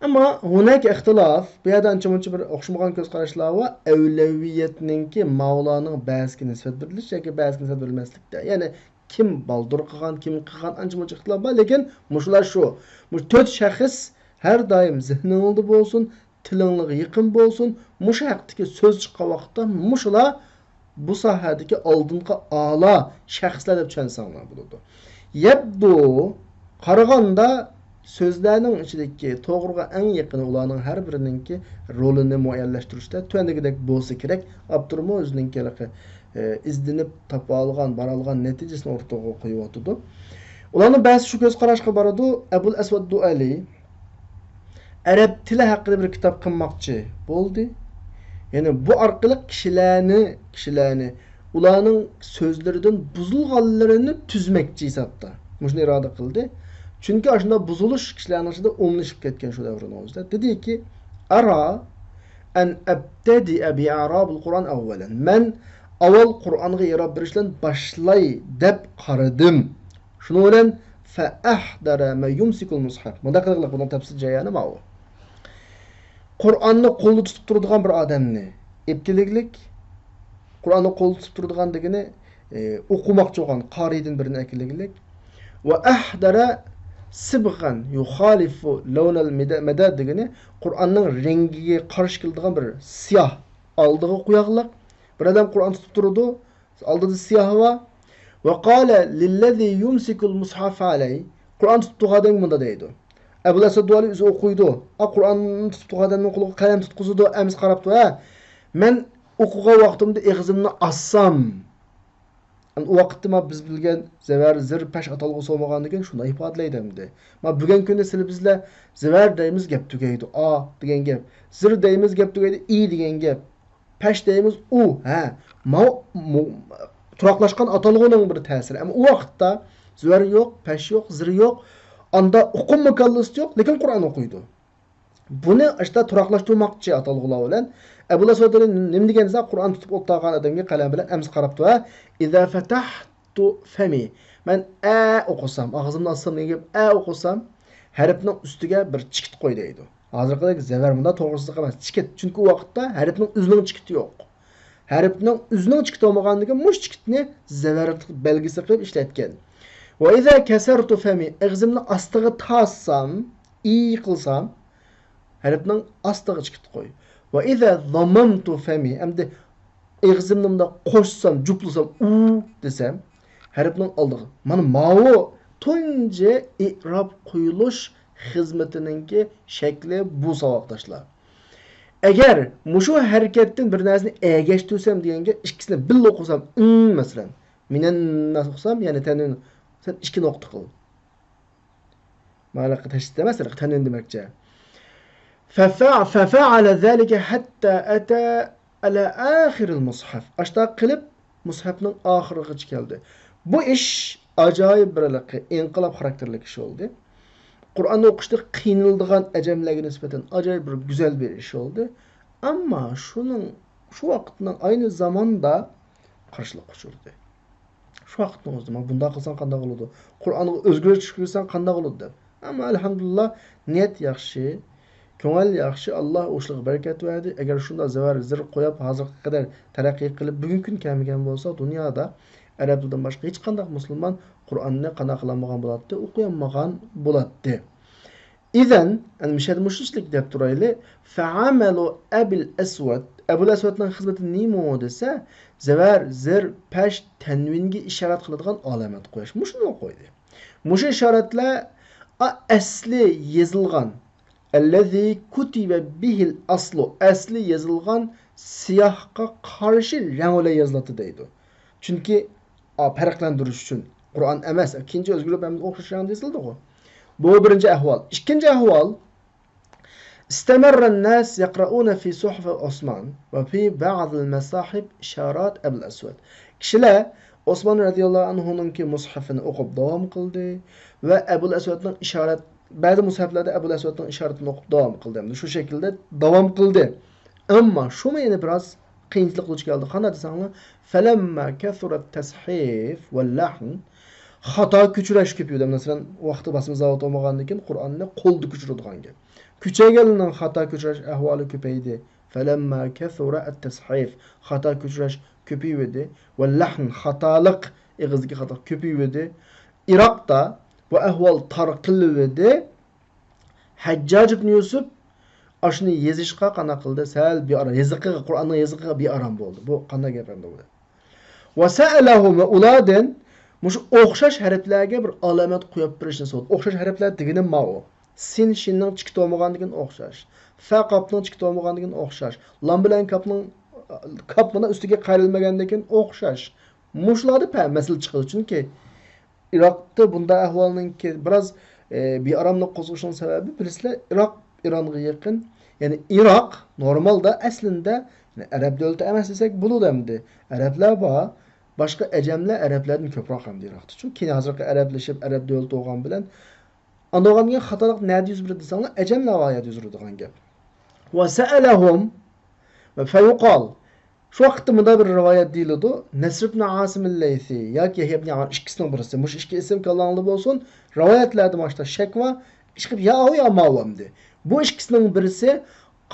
ئەمما ھۇنەكە ئىختىلاف، بۇ يەردە ئانچە-مۇنچە بىر ئوخشىمىغان كۆز قاراشلار بار. ئەۋلەۋىيەتنىڭكى ماۋۇلارنىڭ بەزىسىگە نىسبەت بېرىلىش ياكى بەزىسىگە نىسبەت بېرىلمەسلىكتە. يەنى كىم بالدۇر قىلغان، كىم قىلغان، ئانچە-مۇنچە ئىختىلاپ بار، لېكىن مۇشۇلار شۇ. مۇشۇ تۆت شەخس ھەر دائىم زېھنىڭلاردا بولسۇن، تىلىڭلارغا يېقىن بولسۇن. مۇشۇ ھەقتىكى سۆز چىققان ۋاقىتتا مۇشۇلار بۇ ساھەدىكى ئالدىنقى ئالا شەخسلەر دەپ چۈشەنسەڭلار بولىدۇ. يەبدۇ، قارىغاندا سۆزلەرنىڭ ئىچىدىكى توغرىغا ئەڭ يېقىنى ئۇلارنىڭ ھەر بىرىنىڭكى رولىنى مۇئەييەنلەشتۈرۈشتە تۆۋەندىكىدەك بولسا كېرەك. ئاپتورمۇ ئۆزىنىڭكى ھېلىقى، ئى، ئىزدىنىپ تاپالىغان، بارالىغان نەتىجىسىنى ئورتىغا قويۇۋاتىدۇ. ئۇلارنىڭ بەزىسى شۇ كۆز قاراشقا بارىدۇ، ئەبۇل ئەسۋەد دۇئەلى ئەرەب تىلى ھەققىدە بىر كىتاب قىلماقچى بولدى. يەنى بۇ ئارقىلىق كىشىلەرنى، كىشىلەرنى ئۇلارنىڭ سۆزلىرىدىن بۇزۇلغانلىرىنى تۈزمەكچى ھېسابتا. مۇشۇنى ئىرادە قىلدى. چۈنكى ئاشۇنداق بۇزۇلۇش كىشىلەرنىڭ ئىچىدە ئومۇملىشىپ كەتكەن شۇ دەۋرنىڭ ئۆزىدە. دېدىكى، ئەرا ئەن ئەبتەدىئە بىئەرابىل قۇرئان ئەۋۋەلەن. مەن ئاۋۋال قۇرئانغا ئېراب بېرىش بىلەن باشلاي دەپ قارىدىم. شۇنىڭ بىلەن فەئەھدەرە مەن يۇمسىكۇل مۇسھەف. مۇنداق قىلغىلى بۇنىڭ تەپسىلىي جەريانى ماۋۇ. قۇرئاننى قولدا تۇتۇپ تۇرىدىغان بىر ئادەمنى ئېلىپ كېلىگلىك. قۇرئاننى قولدا تۇتۇپ تۇرىدىغان دېگىنى، ئى، ئوقۇماقچى بولغان قارىيدىن بىرنى ئەكېلىگلىك. ۋە ئەھدەرە سىبغەن يۇخالىفۇ لەۋنەل مەدەد دېگىنى قۇرئاننىڭ رەڭگىگە قارشى كېلىدىغان بىر سىياھ ئالدىغا قوياغلىق. بىر ئادەم قۇرئان تۇتۇپ تۇرىدۇ، ئالدىدا سىياھى بار. ۋە قالە لىللەزى يۇمسىكۇل مۇسھەفە ئەلەي. قۇرئان تۇتۇپ تۇرغان ئادەمگە مۇنداق دەيدۇ. ئەبۇل ئەسۋەد دۇئالى ئۆزى ئوقۇيدۇ. ئا، قۇرئان تۇتۇپ تۇرغان ئادەمنىڭ قولىغا قەلەم تۇتقۇزىدۇ، ئەمىسە قاراپتۇ، ھە. مەن ئوقۇغان ۋاقتىمدا ئېغىزىمنى ئاچسام، ئەمدى ئۇ ۋاقىتتا ما بىز بىلگەن زەۋەر، زىر، پەش ئاتالغۇسى بولمىغاندىكىن شۇنداق ئىپادىلەيدۇ ئەمدى. ما بۈگۈنكى كۈندە سىلى بىزلەر زەۋەر دەيمىز، گەپ تۈگەيدۇ، ئا دېگەن گەپ. زىر دەيمىز، گەپ تۈگەيدۇ، ئى دېگەن گەپ. پەش دەيمىز ئۇ، ھە. ماۋۇ، مۇ-، تۇراقلاشقان ئاتالغۇنىڭ بىر تەسىرى. ئەمما ئۇ ۋاقىتتا زۆر يوق، پەش يوق، زىر يوق. ئاندا ئۇقۇم مۇكەللىسى يوق، لېكىن قۇرئان ئوقۇيدۇ. بۇنى ئاشتا تۇراقلاشتۇرماقچى ئاتالغۇلار بىلەن. ئەبۇل ئەسۋەد نېمە دېگەن دېسە، قۇرئان تۇتۇپ ئولتۇرغان ئادەمگە قەلەم بىلەن ئەمسە قاراپتۇ، ھە. ئىزا فەتەھتۇ فەمى. مەن ئە ئوقۇسام، ئاغزىمنى ئاچسام دېگەن گەپ، ئە ئوقۇسام، ھەرپنىڭ ئۈستىگە بىر چېكىت قوي دەيدۇ. ھازىرقىدەك زەۋەر مۇنداق توغرىسىزلىق ئەمەس، چېكىت. چۈنكى ئۇ ۋاقىتتا ھەرپنىڭ ئۆزىنىڭ چېكىتى يوق. ھەرپنىڭ ئۆزىنىڭ چېكىتى بولمىغاندىكىن مۇشۇ چېكىتنى زەۋەر بەلگىسى قىلىپ ئىشلەتكەن. ۋە ئىزا كەسەرتۇ فەمى، ئېغىزىمنى ئاستىغا تارتسام، ئى قىلسام، ھەرپنىڭ ئاستىغا چىقىت قوي. ۋە ئىزا زامامتۇ فەمى، ئەمدى ئېغىزىمنى مۇنداق قوشسام، جۇپلىسام، ئۇ دېسەم، ھەرپنىڭ ئالدىغا. مانا ماۋۇ تۇنجى ئېئراب قويۇلۇش خىزمىتىنىڭكى شەكلى بۇ، ساۋاقداشلار. ئەگەر مۇشۇ ھەرىكەتتىن بىر نەرسىنى ئەگەشتۈرسەم دېگەنگە، ئىككىسىنى بىللە ئوقۇسام، ئىن مەسىلەن، مىنەنناس ئوقۇسام، يەنى تەنۋىن، سەن ئىككى نۇقتا قىل. مانا تەشدىد ئەمەس، تەنۋىن دېمەكچى. فەفە-، فەفەئەلە زالىكە ھەتتا ئەتە ئەلە ئاخىرىل مۇسھەف. ئاشۇنداق قىلىپ، مۇسھەپنىڭ ئاخىرىغىچە كەلدى. بۇ ئىش ئاجايىپ بىر ھېلىقى ئىنقىلاب خاراكتېرلىك ئىش بولدى. قۇرئاننى ئوقۇشتا قىينىلىدىغان ئەجەملەرگە نىسبەتەن ئاجايىپ بىر گۈزەل بىر ئىش بولدى. ئەمما شۇنىڭ، شۇ ۋاقىتنىڭ ئاينى زاماندا قارشىلىققا ئۇچرىدى. شۇ ۋاقىتنىڭ ئۆزىدە، مانا بۇنداق قىلساڭ قانداق بولىدۇ؟ قۇرئانغا ئۆزگىرىش چۈشۈرسەڭ قانداق بولىدۇ دەپ. ئەمما ئەلھەمدۇلىللا، نىيەت ياخشى، كۆڭۈل ياخشى، ئاللا ئۇ ئىشلارغا بەرىكەت بەردى. ئەگەر شۇنداق زەۋەر، زىر قويۇپ، ھازىرغا قەدەر تەرەققىي قىلىپ، بۈگۈنكى كۈن كەلمىگەن بولسا، دۇنيادا ئەرەب تىلىدىن باشقا ھېچقانداق مۇسۇلمان قۇرئاننى قانداق قىلالمىغان بولاتتى، ئوقۇيالمىغان بولاتتى. ئىزەن، ئەنە مۇشۇ يەردە مۇشۇ ئىشلىك دەپ تۇرايلى. فەئەمەلۇ ئەبىل ئەسۋەد. ئەبۇل ئەسۋەدنىڭ خىزمىتى نېمە دېسە، زەۋەر، زىر، پەش، تەنۋىنگە ئىشارەت قىلىدىغان ئالامەت قويۇش. مۇشۇنى قويدى. مۇشۇ ئىشارەتلەر ئا-، ئەسلى يېزىلغان، ئەللەزى كۇتىبە بىھىل ئەسلۇ، ئەسلى يېزىلغان سىياھقا قارشى رەڭ بىلەن يېزىلاتتى دەيدۇ. چۈنكى، ئا، پەرقلەندۈرۈش ئۈچۈن. قۇرئان ئەمەس، كېيىنچە ئۆزگىرىپ ھەم ئوخشاش رەڭدە يېزىلدىغۇ. بۇ بىرىنچى ئەھۋال. ئىككىنچى ئەھۋال، ئىستەمەررەن ناس يەقرەئۇنە فى سۇھۇفى ئوسمان ۋە فى بەئزىل مەساھىب ئىشارات ئەبۇل ئەسۋەد. كىشىلەر ئوسمان رەزىياللاھۇ ئەنھۇنىڭكى مۇسھەفىنى ئوقۇپ داۋام قىلدى ۋە ئەبۇل ئەسۋەدنىڭ ئىشارەت، بەزى مۇسھەفلەردە ئەبۇل ئەسۋەدنىڭ ئىشارىتىنى ئوقۇپ داۋام قىلدى. ئەمدى شۇ شەكىلدە داۋام قىلدى. ئەمما شۇمۇ يەنە بىراز قىيىنچىلىققا دۇچ كەلدى. قانداق دېسەڭلار، فەلەمما كەسۇرەت تەسھىف ۋە لەھن، خاتا كۆچۈرۈش كۆپىيىدۇ. مەسىلەن، ۋاقتى باسما زاۋۇت بولمىغاندىن كېيىن قۇرئاننى قولدا كۆچۈرىدىغان گەپ. كۆچۈرگەنلەرنىڭ خاتا كۆچۈرۈش ئەھۋالى كۆپەيدى. فەلەمما كەسۇرە ئەت-تەسھىف، خاتا كۆچۈرۈش كۆپىيىۋىدى. ۋە لەھن، خاتالىق، ئېغىزدىكى خاتا كۆپىيىۋىدى. ئىراقتا بۇ ئەھۋال تارقىلىۋىدى. ھەججاج ئىبن يۈسۈپ ئاشۇنى يېزىشقا قانداق قىلدى؟ سەل بىئارام، يېزىقىغا، قۇرئاننىڭ يېزىقىغا بىئارام بولدى. بۇ قانداق گەپ ئەمدى بۇ؟ ۋە سەئەلەھۇم، ۋە ئۇلاردىن مۇشۇ ئوخشاش ھەرپلەرگە بىر ئالامەت قويۇپ بېرىشنى سورىدى. ئوخشاش ھەرپلەر دېگىنىم ماۋۇ. سىن، شىننىڭ چېكىتى بولمىغاندىكىن ئوخشاش. فە قاپنىڭ چېكىتى بولمىغاندىكىن ئوخشاش. لام بىلەن كاپنىڭ، كاپ مانا ئۈستىگە قايرىلمىگەندىكىن ئوخشاش. مۇشۇلاردا پە-، مەسىلە چىقىدۇ. چۈنكى ئىراقتا بۇنداق ئەھۋالنىڭكى بىراز، ئى، بىئاراملىق قوزغىشىنىڭ سەۋەبى، بىلىسىلەر، ئىراق ئىرانغا يېقىن. يەنى ئىراق نورمالدا ئەسلىندە، يەنى ئەرەب دۆلىتى ئەمەس دېسەك بولىدۇ ئەمدى. ئەرەبلەر بار، باشقا ئەجەملەر ئەرەبلەردىن كۆپرەك ئەمدى ئىراقتا. چۈنكى كېيىن ھازىرقى ئەرەبلىشىپ، ئەرەب دۆلىتى بولغان بىلەن ئاندىن بولغاندىن كېيىن خاتالىق نەدە يۈز بېرىدۇ دېسەڭلار، ئەجەملەر ۋايەدە يۈز بېرىدىغان گەپ. ۋە سەئەلەھۇم ۋە فەيۇقال. شۇ ۋاقىتتا مۇنداق بىر رىۋايەت دېيىلىدۇ، نەسر ئىبن ئاسىم ئەل-لەيسى ياكى يەھيا ئىبن يەئمۇر، ئىككىسىنىڭ بىرسى. مۇشۇ ئىككى ئىسىم كاللاڭلاردا بولسۇن، رىۋايەتلەردە مانا شۇنداق شەك بار. ئىشقىلىپ يا ئاۋۇ يا ماۋۇ ئەمدى. بۇ ئىككىسىنىڭ بىرسى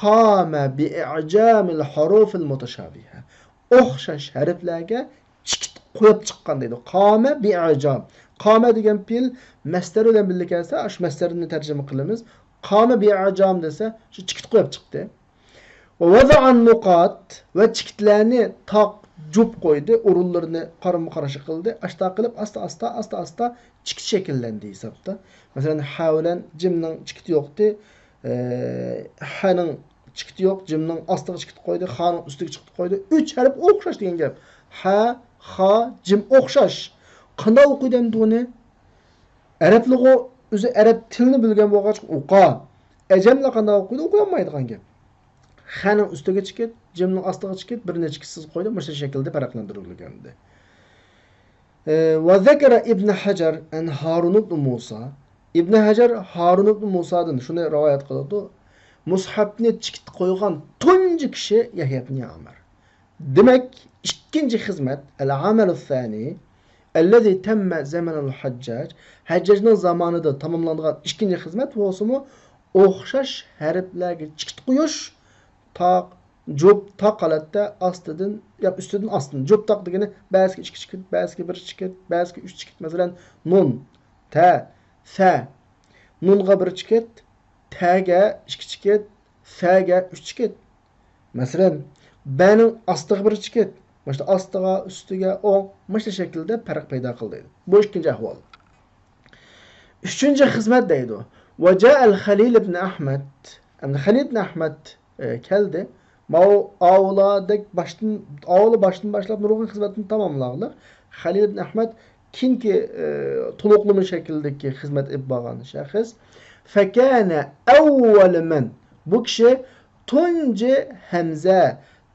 قامە بىئىئجامىل ھۇرۇفىل مۇتەشابىھە. ئوخشاش ھەرپلەرگە چېكىت قويۇپ چىققان دەيدۇ. قامە بىئىئجام. قامە دېگەن پېئىل مەستەر بىلەن بىللە كەلسە، شۇ مەستەرنى تەرجىمە قىلىمىز. قامە بىئىئجام دېسە، شۇ چېكىت قويۇپ چىقتى. ۋە ۋەزەئەن نۇقات، ۋە چېكىتلەرنى تاق جۈپ قويدى، ئورۇنلىرىنى قارىمۇ قارشى قىلدى. ئاشتا قىلىپ ئاستا ئاستا، ئاستا ئاستا چېكىت شەكىللەندى ھېسابتا. مەسىلەن، ھە بىلەن جىمنىڭ چېكىتى يوقتى. ئە، ھەنىڭ چېكىتى يوق، جىمنىڭ ئاستىغا چېكىت قويدى، خانىڭ ئۈستىگە چېكىت قويدى. ئۈچ ھەرپ ئوخشاش دېگەن گەپ. ھە، خا، جىم ئوخشاش. قانداق ئوقۇيدۇ ئەمدى بۇنى؟ ئەرەبلىغۇ ئۆزى ئەرەب تىلىنى بىلگەن بولغاچقا ئوقا. ئەجەملەر قانداق ئوقۇيدۇ؟ ئوقۇيالمايدىغان گەپ. خەنىڭ ئۈستىگە چېكىت، جىمنىڭ ئاستىغا چېكىت، بىر نەچچە چېكىتسىز قويدى، مۇشۇ شەكىلدە پەرقلەندۈرۈلگەن ئەمدى. ئى، ۋە زەكەرە ئىبن ھەجەر ئەن ھارۇن ئىبن مۇسا. ئىبن ھەجەر ھارۇن ئىبن مۇسادىن شۇنى رىۋايەت قىلىدۇ. مۇسھەپنى چېكىت قويغان تۇنجى كىشى يەھيا ئىبن يەئمۇر. دېمەك، ئىككىنچى خىزمەت، ئەل-ئەمەلۇ سانى، ئەللەزى تەممە زەمەنەل ھەججاج، ھەججاجنىڭ زامانىدا تاماملانغان ئىككىنچى خىزمەت بولسىمۇ، ئوخشاش ھەرپلەرگە چېكىت قويۇش، تاق، جۈپ، تاق ھالەتتە ئاستىدىن، يا ئۈستىدىن ئاستىدىن. جۈپ تاق دېگىنى بەزىسىگە ئىككى چېكىت، بەزىسىگە بىر چېكىت، بەزىسىگە ئۈچ چېكىت. مەسىلەن، نۇن، تە، سە. نۇنغا بىر چېكىت، تەگە ئىككى چېكىت، تەگە ئۈچ چېكىت. مەسىلەن، بەنىڭ ئاستىغا بىر چېكىت. مۇشۇ ئاستىغا، ئۈستىگە، ئوڭ، مۇشۇ شەكىلدە پەرق پەيدا قىلدى. بۇ ئىككىنچى ئەھۋال. ئۈچىنچى خىزمەت دەيدۇ. ۋەجائەل خەلىل ئىبن ئەھمەد. ئەمدى خەلىل ئىبن ئەھمەد، ئە، كەلدى. ماۋۇ ئاۋۇلاردەك باشتىن، ئاۋۇلا باشتىن باشلاپ نۇرغۇن خىزمەتنى تاماملىغلىق. خەلىل ئىبن ئەھمەد كېيىنكى، ئە، تولۇقلىما شەكلىدىكى خىزمەت ئېلىپ بارغان شەخس. فەكەنە ئەۋۋەلە مەن. بۇ كىشى تۇنجى ھەمزە،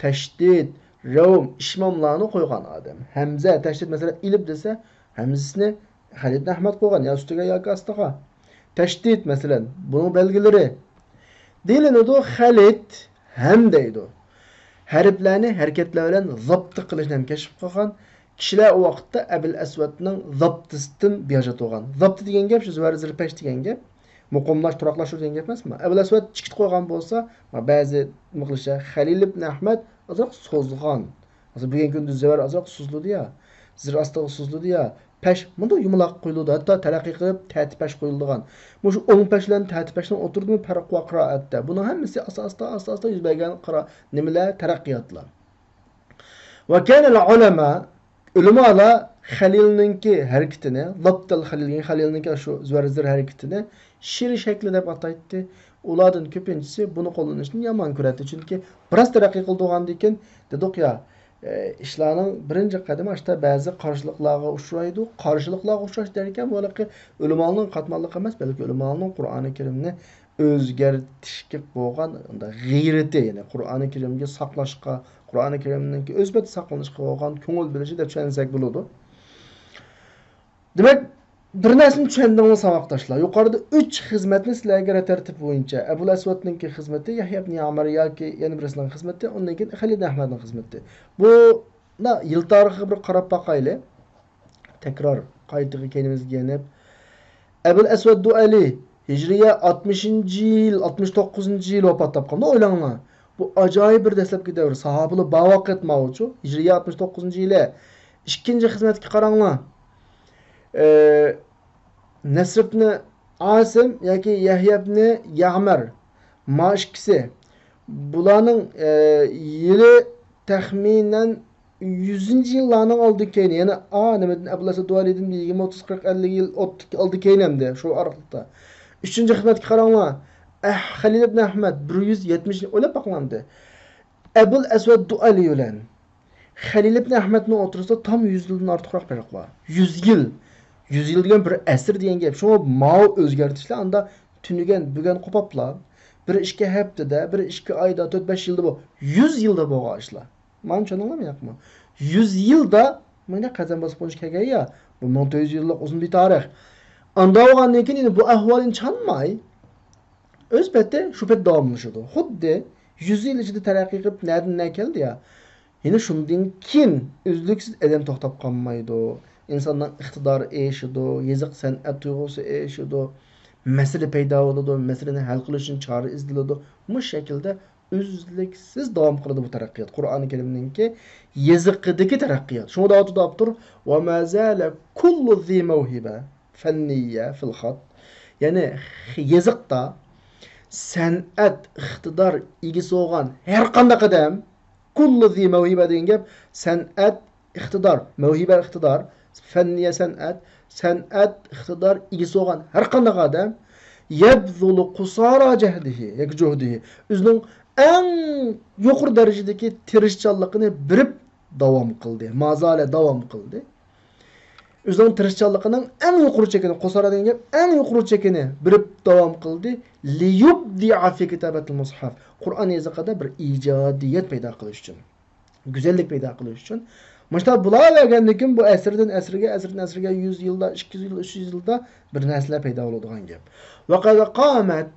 تەشدىد، رەۋم، ئىشماملارنى قويغان ئادەم. ھەمزە، تەشدىد، مەسىلەن، ئېلىپ دېسە، ھەمزىسىنى خەلىل ئەھمەد قويغان، يا ئۈستىگە ياكى ئاستىغا. تەشدىد، مەسىلەن، بۇنىڭ بەلگىلىرى. دېيىلىدۇ، خەلىت ھەم دەيدۇ. ھەرپلەرنى ھەرىكەتلەر بىلەن زاپت قىلىشنى ھەم كەشىپ قىلغان. كىشىلەر ئۇ ۋاقىتتا ئەبۇل ئەسۋەدنىڭ زاپتىسىدىن بىھاجەت بولغان. زاپت دېگەن گەپ شۇ زىۋەر زىر پەش دېگەن گەپ. مۇقىملاشتۇر، تۇراقلاشتۇر دېگەن گەپ ئەمەسمۇ؟ ئەبۇل ئەسۋەد چېكىت قويغان بولسا، بەزى نېمە قىلىشى، خەلىل ئىبن ئەھمەد ئازراق سوزغان. مەسىلەن، بۈگۈنكى كۈندە زىۋەر ئازراق سوزۇلىدۇ يا، زىر ئاستىغا سوزۇلىدۇ يا، پەش مۇنداق يۇمىلاق قويۇلىدۇ. ھەتتا تەرەققىي قىلىپ تەتى پەش قويۇلىدىغان. مۇشۇ ئوڭ پەش بىلەن تەتى پەشنىڭ ئوتتۇرىدىمۇ پەرق بار قىرائەتتە. بۇنىڭ ھەممىسى ئاستا، ئاستا، ئاستا، ئاستا يۈز بەرگەن قىرا-، نېمىلەر، تەرەققىياتلار. ۋەكەنەل ئۇلەما، ئۆلىمالار خەلىلنىڭكى ھەرىكىتىنى، لابتەل خەلىل، خەلىلنىڭكى شۇ زىۋەر زىر ھەرىكىتىنى شىر شەكلى دەپ ئاتايتتى. ئۇلاردىن كۆپىنچىسى بۇنى قوللىنىشنى يامان كۆرەتتى. چۈنكى بىراز تەرەققىي قىلىدىغاندىكىن دېدۇق يا، ئە، ئىشلارنىڭ بىرىنچى قەدىمى ئاشتا بەزى قارشىلىقلارغا ئۇچرايدۇ. قارشىلىقلارغا ئۇچراش دەركەن، بۇ ھېلىقى ئۆلىمالارنىڭ قاتماللىقى ئەمەس، بەلكى ئۆلىمالارنىڭ قۇرئانى كەرىمنى ئۆزگەرتىشكە بولغان غەيرىتى، يەنى قۇرئانى كەرىمگە ساقلاشقا، قۇرئانى كەرىمنىڭكى ئۆز پېتى ساقلىنىشقا بولغان كۆڭۈل بۆلۈشى دەپ چۈشەنسەك بولىدۇ. دېمەك، بىر نەرسىنى چۈشەندىڭىز، ساۋاقداشلار. يۇقىرىدا ئۈچ خىزمەتنى سىلەرگە رەت تەرتىپ بويىچە، ئەبۇل ئەسۋەدنىڭكى خىزمىتى، يەھيا ئىبن يەمەر ياكى يەنە بىرسىنىڭ خىزمىتى، ئۇندىن كېيىن خەلىل ئەھمەدنىڭ خىزمىتى. بۇ، يىل تارىخىغا بىر قاراپ باقايلى. تەكرار، قايتىغا كەينىمىزگە يېنىپ. ئەبۇل ئەسۋەد دۇئەلى، ھىجرىيە ئاتمىشىنچى يىل، ئاتمىش توققۇزىنچى يىل ۋاپات تاپقاندا، ئويلاڭلار. بۇ ئاجايىپ بىر دەسلەپكى دەۋر. ساھابىلار بارۋاقىت ماۋۇچۇ، ھىجرىيە ئاتمىش توققۇزىنچى يىلى. ئىككىنچى خىزمەتكە قاراڭلار. ئە، نەسر ئىبنى ئاسىم ياكى يەھيا ئىبنى يەمەر، ما ئىككىسى. بۇلارنىڭ، ئە، يىلى تەخمىنەن يۈزىنچى يىللارنىڭ ئالدى كەينى، يەنى، ئا، نېمىدىن، ئەبۇل ئەسۋەد دۇئەلىدىن يىگىرمە، ئوتتۇز، قىرىق، ئەللىك يىل ئوت-، ئالدى كەينى ئەمدى شۇ ئارىلىقتا. ئۈچىنچى خىزمەتكە قاراڭلار. ئەھ، خەلىل ئىبن ئەھمەد، بىر يۈز يەتمىش، ئويلاپ باقىڭلار ئەمدى. ئەبۇل ئەسۋەد دۇئەلى بىلەن خەلىل ئىبن ئەھمەدنىڭ ئوتتۇرىسىدا تام يۈز يىلدىن ئارتۇقراق پەرق بار. يۈز يىل. يۈز يىل دېگەن بىر ئەسىر دېگەن گەپ. شۇڭا ماۋۇ ئۆزگەرتىشلەر ئاندا تۈنۈگەن، بۈگەن قوپاپلا، بىر ئىككى ھەپتىدە، بىر ئىككى ئايدا، تۆت، بەش يىلدا بۇ، يۈز يىلدا بولغان ئىشلار. مانا چۈشەندىڭلارمۇ ياقمۇ؟ يۈز يىلدا مانا قەدەم باسقۇنچە كەلگەن يا، بۇ مىڭ تۆت يۈز يىللىق ئۇزۇن بىر تارىخ. ئاندا بولغاندىن كېيىن يەنە بۇ ئەھۋال چانماي، ئۆز پېتى شۇ پېتى داۋاملىشىدۇ. خۇددى يۈز يىل ئىچىدە تەرەققىي قىلىپ نەدىن نە كەلدى يا؟ يەنە شۇندىن كېيىن ئۈزلۈكسىز ئادەم توختاپ قالمايدۇ. ئىنساننىڭ ئىقتىدارى ئېشىدۇ، يېزىق سەنئەت تۇيغۇسى ئېشىدۇ، مەسىلە پەيدا بولىدۇ، مەسىلىنى ھەل قىلىش ئۈچۈن چارە ئىزدىلىدۇ. مۇشۇ شەكىلدە ئۈزلۈكسىز داۋام قىلىدۇ بۇ تەرەققىيات. قۇرئانى كەرىمنىڭكى يېزىقىدىكى تەرەققىيات. شۇڭا داۋامدا داپتۇر، ۋە ما زالە كۇللۇ زى مەۋھىبە فەننىيە فىل خەت. يەنى يېزىقتا سەنئەت، ئىقتىدار ئىگىسى بولغان ھەر قانداق ئادەم، كۇللۇ زى مەۋھىبە دېگەن گەپ، سەنئەت، ئىقتىدار، مەۋھىبە، ئىقتىدار، فەننىيە، سەنئەت، سەنئەت، ئىقتىدار ئىگىسى بولغان ھەر قانداق ئادەم، يەبزۇلۇ قۇسارا جەھدىھى ياكى جۇھدىھى، ئۆزىنىڭ ئەڭ يۇقىرى دەرىجىدىكى تىرىشچانلىقىنى بېرىپ داۋام قىلدى. ما زالە داۋام قىلدى. ئۆزىنىڭ تىرىشچانلىقىنىڭ ئەڭ يۇقىرى چېكىنى، قۇسارا دېگەن گەپ، ئەڭ يۇقىرى چېكىنى بېرىپ داۋام قىلدى. لىيۇبدىئە فى كىتابەتىل مۇسھەف. قۇرئان يېزىقىدا بىر ئىجادىيەت پەيدا قىلىش ئۈچۈن. گۈزەللىك پەيدا قىلىش ئۈچۈن. مۇشۇنداق بولۇۋەرگەندىن كېيىن بۇ ئەسىردىن ئەسىرگە، ئەسىردىن ئەسىرگە، يۈز يىلدا، ئىككى يۈز يىل، ئۈچ يۈز يىلدا بىر نەرسىلەر پەيدا بولىدىغان گەپ. ۋە قەد قامەت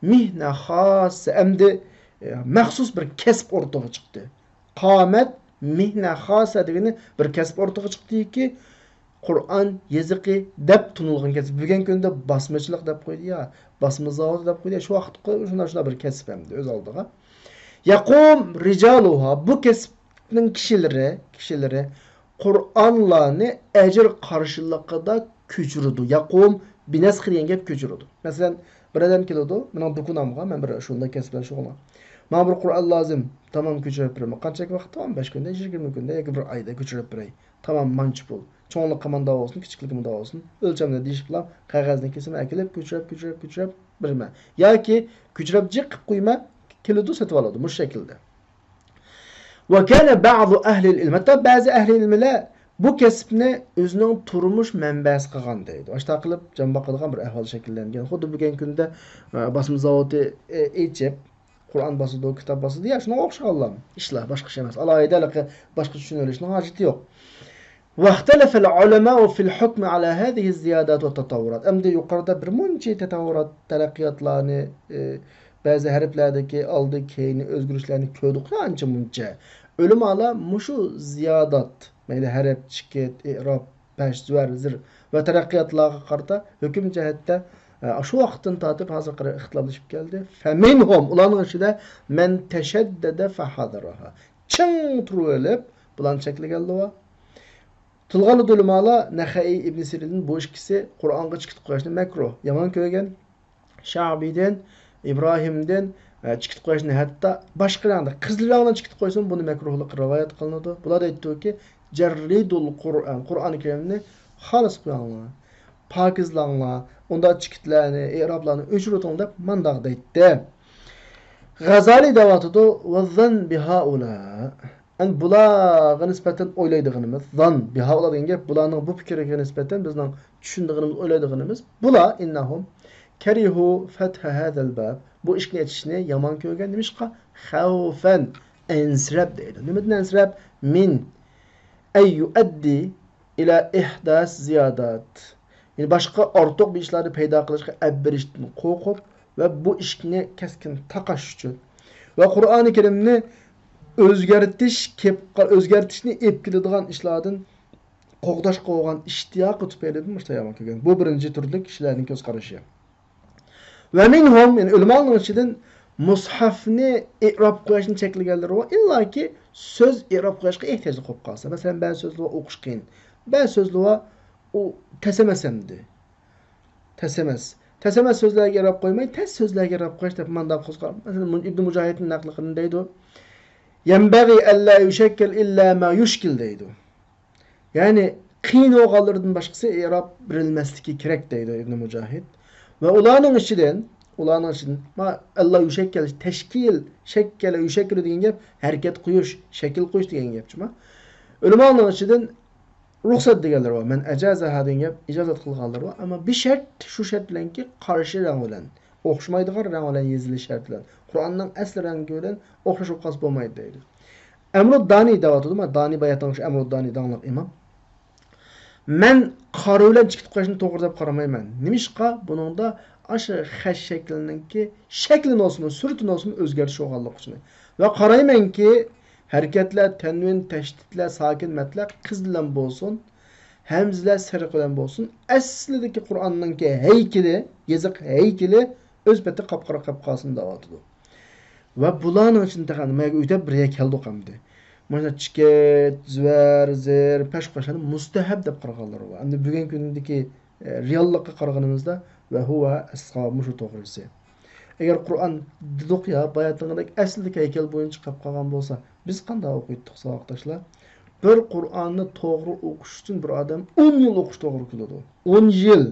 مىھنە خاسسە. ئەمدى، ئە، مەخسۇس بىر كەسىپ ئوتتۇرىغا چىقتى. قامەت مىھنە خاسسە دېگىنى بىر كەسىپ ئوتتۇرىغا چىقتىكى، قۇرئان يېزىقى دەپ تونۇلغان كەسىپ. بۈگۈنكى كۈندە باسمىچىلىق دەپ قويدى يا، باسما زاۋۇتى دەپ قويدى يا، شۇ ۋاقىتقا شۇنداق، شۇنداق بىر كەسىپ ئەمدى ئۆز ئالدىغا. يەقۇم رىجالۇھا، بۇ كەسىپنىڭ كىشىلىرى، كىشىلىرى قۇرئانلارنى ئەجىر قارشىلىقىدا كۆچۈرىدۇ. يەقۇم بىنەسخ دېگەن گەپ كۆچۈرىدۇ. مەسىلەن، بىر ئادەم كېلىدۇ، مېنىڭ دۇكىنىمغا، مەن بىر شۇنداق كەسىپ بىلەن شۇغۇللىنىمەن. ماڭا بىر قۇرئان لازىم، تامام كۆچۈرۈپ بېرىمەن. قانچىلىك ۋاقىتتا؟ ئون بەش كۈندە، يىگىرمە كۈندە ياكى بىر ئايدا كۆچۈرۈپ بېرەي. تامام مانچە پۇل. چوڭلۇقى مانداق بولسۇن، كىچىكلىكى مۇنداق بولسۇن. ئۆلچەمنى دېيىشىپ بولام، قەغەزنى كېسىمەن، ئەكېلىپ كۆچۈرۈپ، كۆچۈرۈپ، كۆچۈرۈپ بېرىمەن. ياكى كۆچۈرۈپ جىق قىلىپ قويىمەن، كېلىدۇ، سېتىۋالىدۇ مۇشۇ شەكىلدە. وكان بعض أهل العلم، ھەتتا بەزى ئەھلى ئىلىملەر بۇ كەسىپنى ئۆزىنىڭ تۇرمۇش مەنبەسى قىلغان دەيدۇ. ئاشۇنداق قىلىپ جان باقىدىغان بىر ئەھۋال شەكىللەنگەن. خۇددى بۈگۈنكى كۈندە، ئە، باسما زاۋۇتى، ئە، ئېچىپ، قۇرئان باسىدۇ، كىتاب باسىدۇ، يا شۇنىڭغا ئوخشىغانلا ئىشلار، باشقا ئىش ئەمەس. ئالاھىدە ھېلىقى باشقا چۈشىنىۋېلىشنىڭ ھاجىتى يوق. واختلف العلماء في الحكم على هذه الزيادات والتطورات. ئەمدى يۇقىرىدا بىر مۇنچە تەتەۋۋۇرات، تەرەققىياتلارنى، ئى، بەزى ھەرپلەردىكى ئالدى كەينى ئۆزگىرىشلەرنى كۆردۇق ئانچە مۇنچە. ئۆلىمالار مۇشۇ زىيادات، مەيلى ھەرپ، چېكىت، ئېئراب، پەش، زۇۋەر، زىر ۋە تەرەققىياتلارغا قارىتا ھۆكۈم جەھەتتە، ئە، شۇ ۋاقىتتىن تارتىپ ھازىرغا قەدەر ئىختىلاپلىشىپ كەلدى. فمنهم، ئۇلارنىڭ ئىچىدە، من تشدد فحذرها، چىڭ تۇرۇۋېلىپ، بۇلارنى چەكلىگەنلەر بار. تىلغا ئالىدۇ ئۆلىمالار، نەخەئىي، ئىبنى سىرىندىن بۇ ئىككىسى قۇرئانغا چېكىت قويۇشنى مەكرۇھ، يامان كۆرگەن. شەئبىدىن، ئىبراھىمدىن، ئە، چېكىت قويۇشنى، ھەتتا باشقا رەڭدە، قىزىل رەڭدە چېكىت قويسىمۇ بۇنى مەكرۇھلۇقى رىۋايەت قىلىنىدۇ. بۇلار دەيدۇ كى، جەررىدۇل قۇرئان، قۇرئانى كەرىمنى خالىس قويۇڭلار. پاكىزلاڭلار، ئۇندا چېكىتلەرنى، ئېئرابلارنى ئۆچۈرۈۋېتىڭ دەپ مانداق دەيتتى. غازالى دەۋاتىدۇ، ۋەززەن بىھائۇلا. ئەمدى بۇلارغا نىسبەتەن ئويلايدىغىنىمىز، زان، بىھائۇلا دېگەن گەپ، بۇلارنىڭ بۇ پىكرىگە نىسبەتەن بىزنىڭ چۈشىنىدىغىنىمىز، ئويلايدىغىنىمىز، بۇلار، ئىننەھۇم كەرىھۇ فەتھە ھەزەل باب، بۇ ئىشىكنى ئېچىشنى يامان كۆرگەن. نېمىشقا؟ خەۋفەن، ئەنسىرەپ دەيدۇ. نېمىدىن ئەنسىرەپ؟ مىن ئەن يۇئەددى ئىلە ئىھداس زىيادات. يەنى باشقا ئارتۇق بىر ئىشلارنى پەيدا قىلىشقا ئەپ بېرىشتىن قورقۇپ ۋە بۇ ئىشىكنى كەسكىن تاقاش ئۈچۈن ۋە قۇرئانى كەرىمنى ئۆزگەرتىش، كېپ-، ئۆزگەرتىشنى ئېلىپ كېلىدىغان ئىشلاردىن قوغداشقا بولغان ئىشتىياقى تۈپەيلىدىن مۇشۇنداق يامان كۆرگەن. بۇ بىرىنچى تۈردىكى كىشىلەرنىڭ كۆز قارىشى. ۋە مىنھۇم، يەنى ئۆلىمالارنىڭ ئىچىدىن مۇسھەفنى ئېئراب قويۇشنى چەكلىگەنلىرى بار. ئىللاكى سۆز ئېئراب قويۇشقا ئېھتىياجلىق بولۇپ قالسا. مەسىلەن، بەزى سۆزلەر بار ئوقۇش قىيىن. بەزى سۆزلەر بار ئۇ تەس ئەمەس ئەمدى. تەس ئەمەس. تەس ئەمەس سۆزلەرگە ئېراب قويماي، تەس سۆزلەرگە ئېراب قويۇش دەپ مانداق قوزغار. مەسىلەن، مۇ-، ئىبنى مۇجاھىدنىڭ نەقلى قىلىنىدۇ دەيدۇ. يەنبەغى ئەللا يۇشەككەل ئىللا ما يۇشكىل دەيدۇ. يەنى، قىيىن بولغانلىرىدىن باشقىسى ئېراب بېرىلمەسلىكى كېرەك دەيدۇ ئىبنى مۇجاھىد. ۋە ئۇلارنىڭ ئىچىدىن، ئۇلارنىڭ ئىچىدىن، ما، ئەللا يۇشەككەل، تەشكىل، شەككەلە يۇشەككىلۇ دېگەن گەپ، ھەرىكەت قويۇش، شەكىل قويۇش دېگەن گەپ جۇما. ئۆلىمانىڭ ئىچىدىن رۇخسەت دېگەنلىرى بار. مەن ئەجازەھا دېگەن گەپ، ئىجازەت قىلغانلىرى بار. ئەمما بىر شەرت، شۇ شەرت بىلەنكى، قارشى رەڭ بىلەن، ئوخشىمايدىغان رەڭ بىلەن يېزىلىش شەرتى بىلەن. قۇرئاننىڭ ئەسلى رەڭگى بىلەن ئوخشاش بولۇپ قالسا بولمايدۇ دەيدۇ. ئەمرۇددانى دەۋاتىدۇ، مانا دانى باياتىنغا ئەمرۇددانى داڭلىق ئىمام. مەن قارا بىلەن چىقىپ قېلىشنى توغرا دەپ قارىمايمەن. نېمىشقا؟ بۇنىڭدا ئاشۇ خەت شەكلىنىڭكى شەكلىنى بولسىمۇ، سۈرىتىنى بولسىمۇ ئۆزگەرتىش بولغانلىقى ئۈچۈن. ۋە قارايمەنكى، ھەرىكەتلەر، تەنۋىن، تەشدىتلەر، ساكىن مەدلەر قىزىل بىلەن بولسۇن، ھەمزىلەر سېرىق بىلەن بولسۇن، ئەسلىدىكى قۇرئاننىڭكى ھەيكىلى، يېزىق ھەيكىلى ئۆز پېتى قاپقارا قېلىپ قالسۇن دەۋاتىدۇ. ۋە بۇلارنىڭ ئىچىدىن تېخى مانا ئۆتۈپ بىر يەرگە كەلدۇق ئەمدى. مانا چىكىت، زۇۋەر، زېر، پەش قوشلارنى مۇستەھەب دەپ قارىغانلار بار. ئەمدى بۈگۈنكى كۈندىكى، ئە، رېئاللىققا قارىغىنىمىزدا، ۋە ھۇۋە ئەسقا، مۇشۇ توغرىسى. ئەگەر قۇرئان دېدۇق يا، باياتىنقىدەك ئەسلىدىكى ھەيكەل بويىچە قېلىپ قالغان بولسا، بىز قانداق ئوقۇيتتۇق، ساۋاقداشلار؟ بىر قۇرئاننى توغرا ئوقۇش ئۈچۈن بىر ئادەم ئون يىل ئوقۇش توغرا كېلىدۇ. ئون يىل!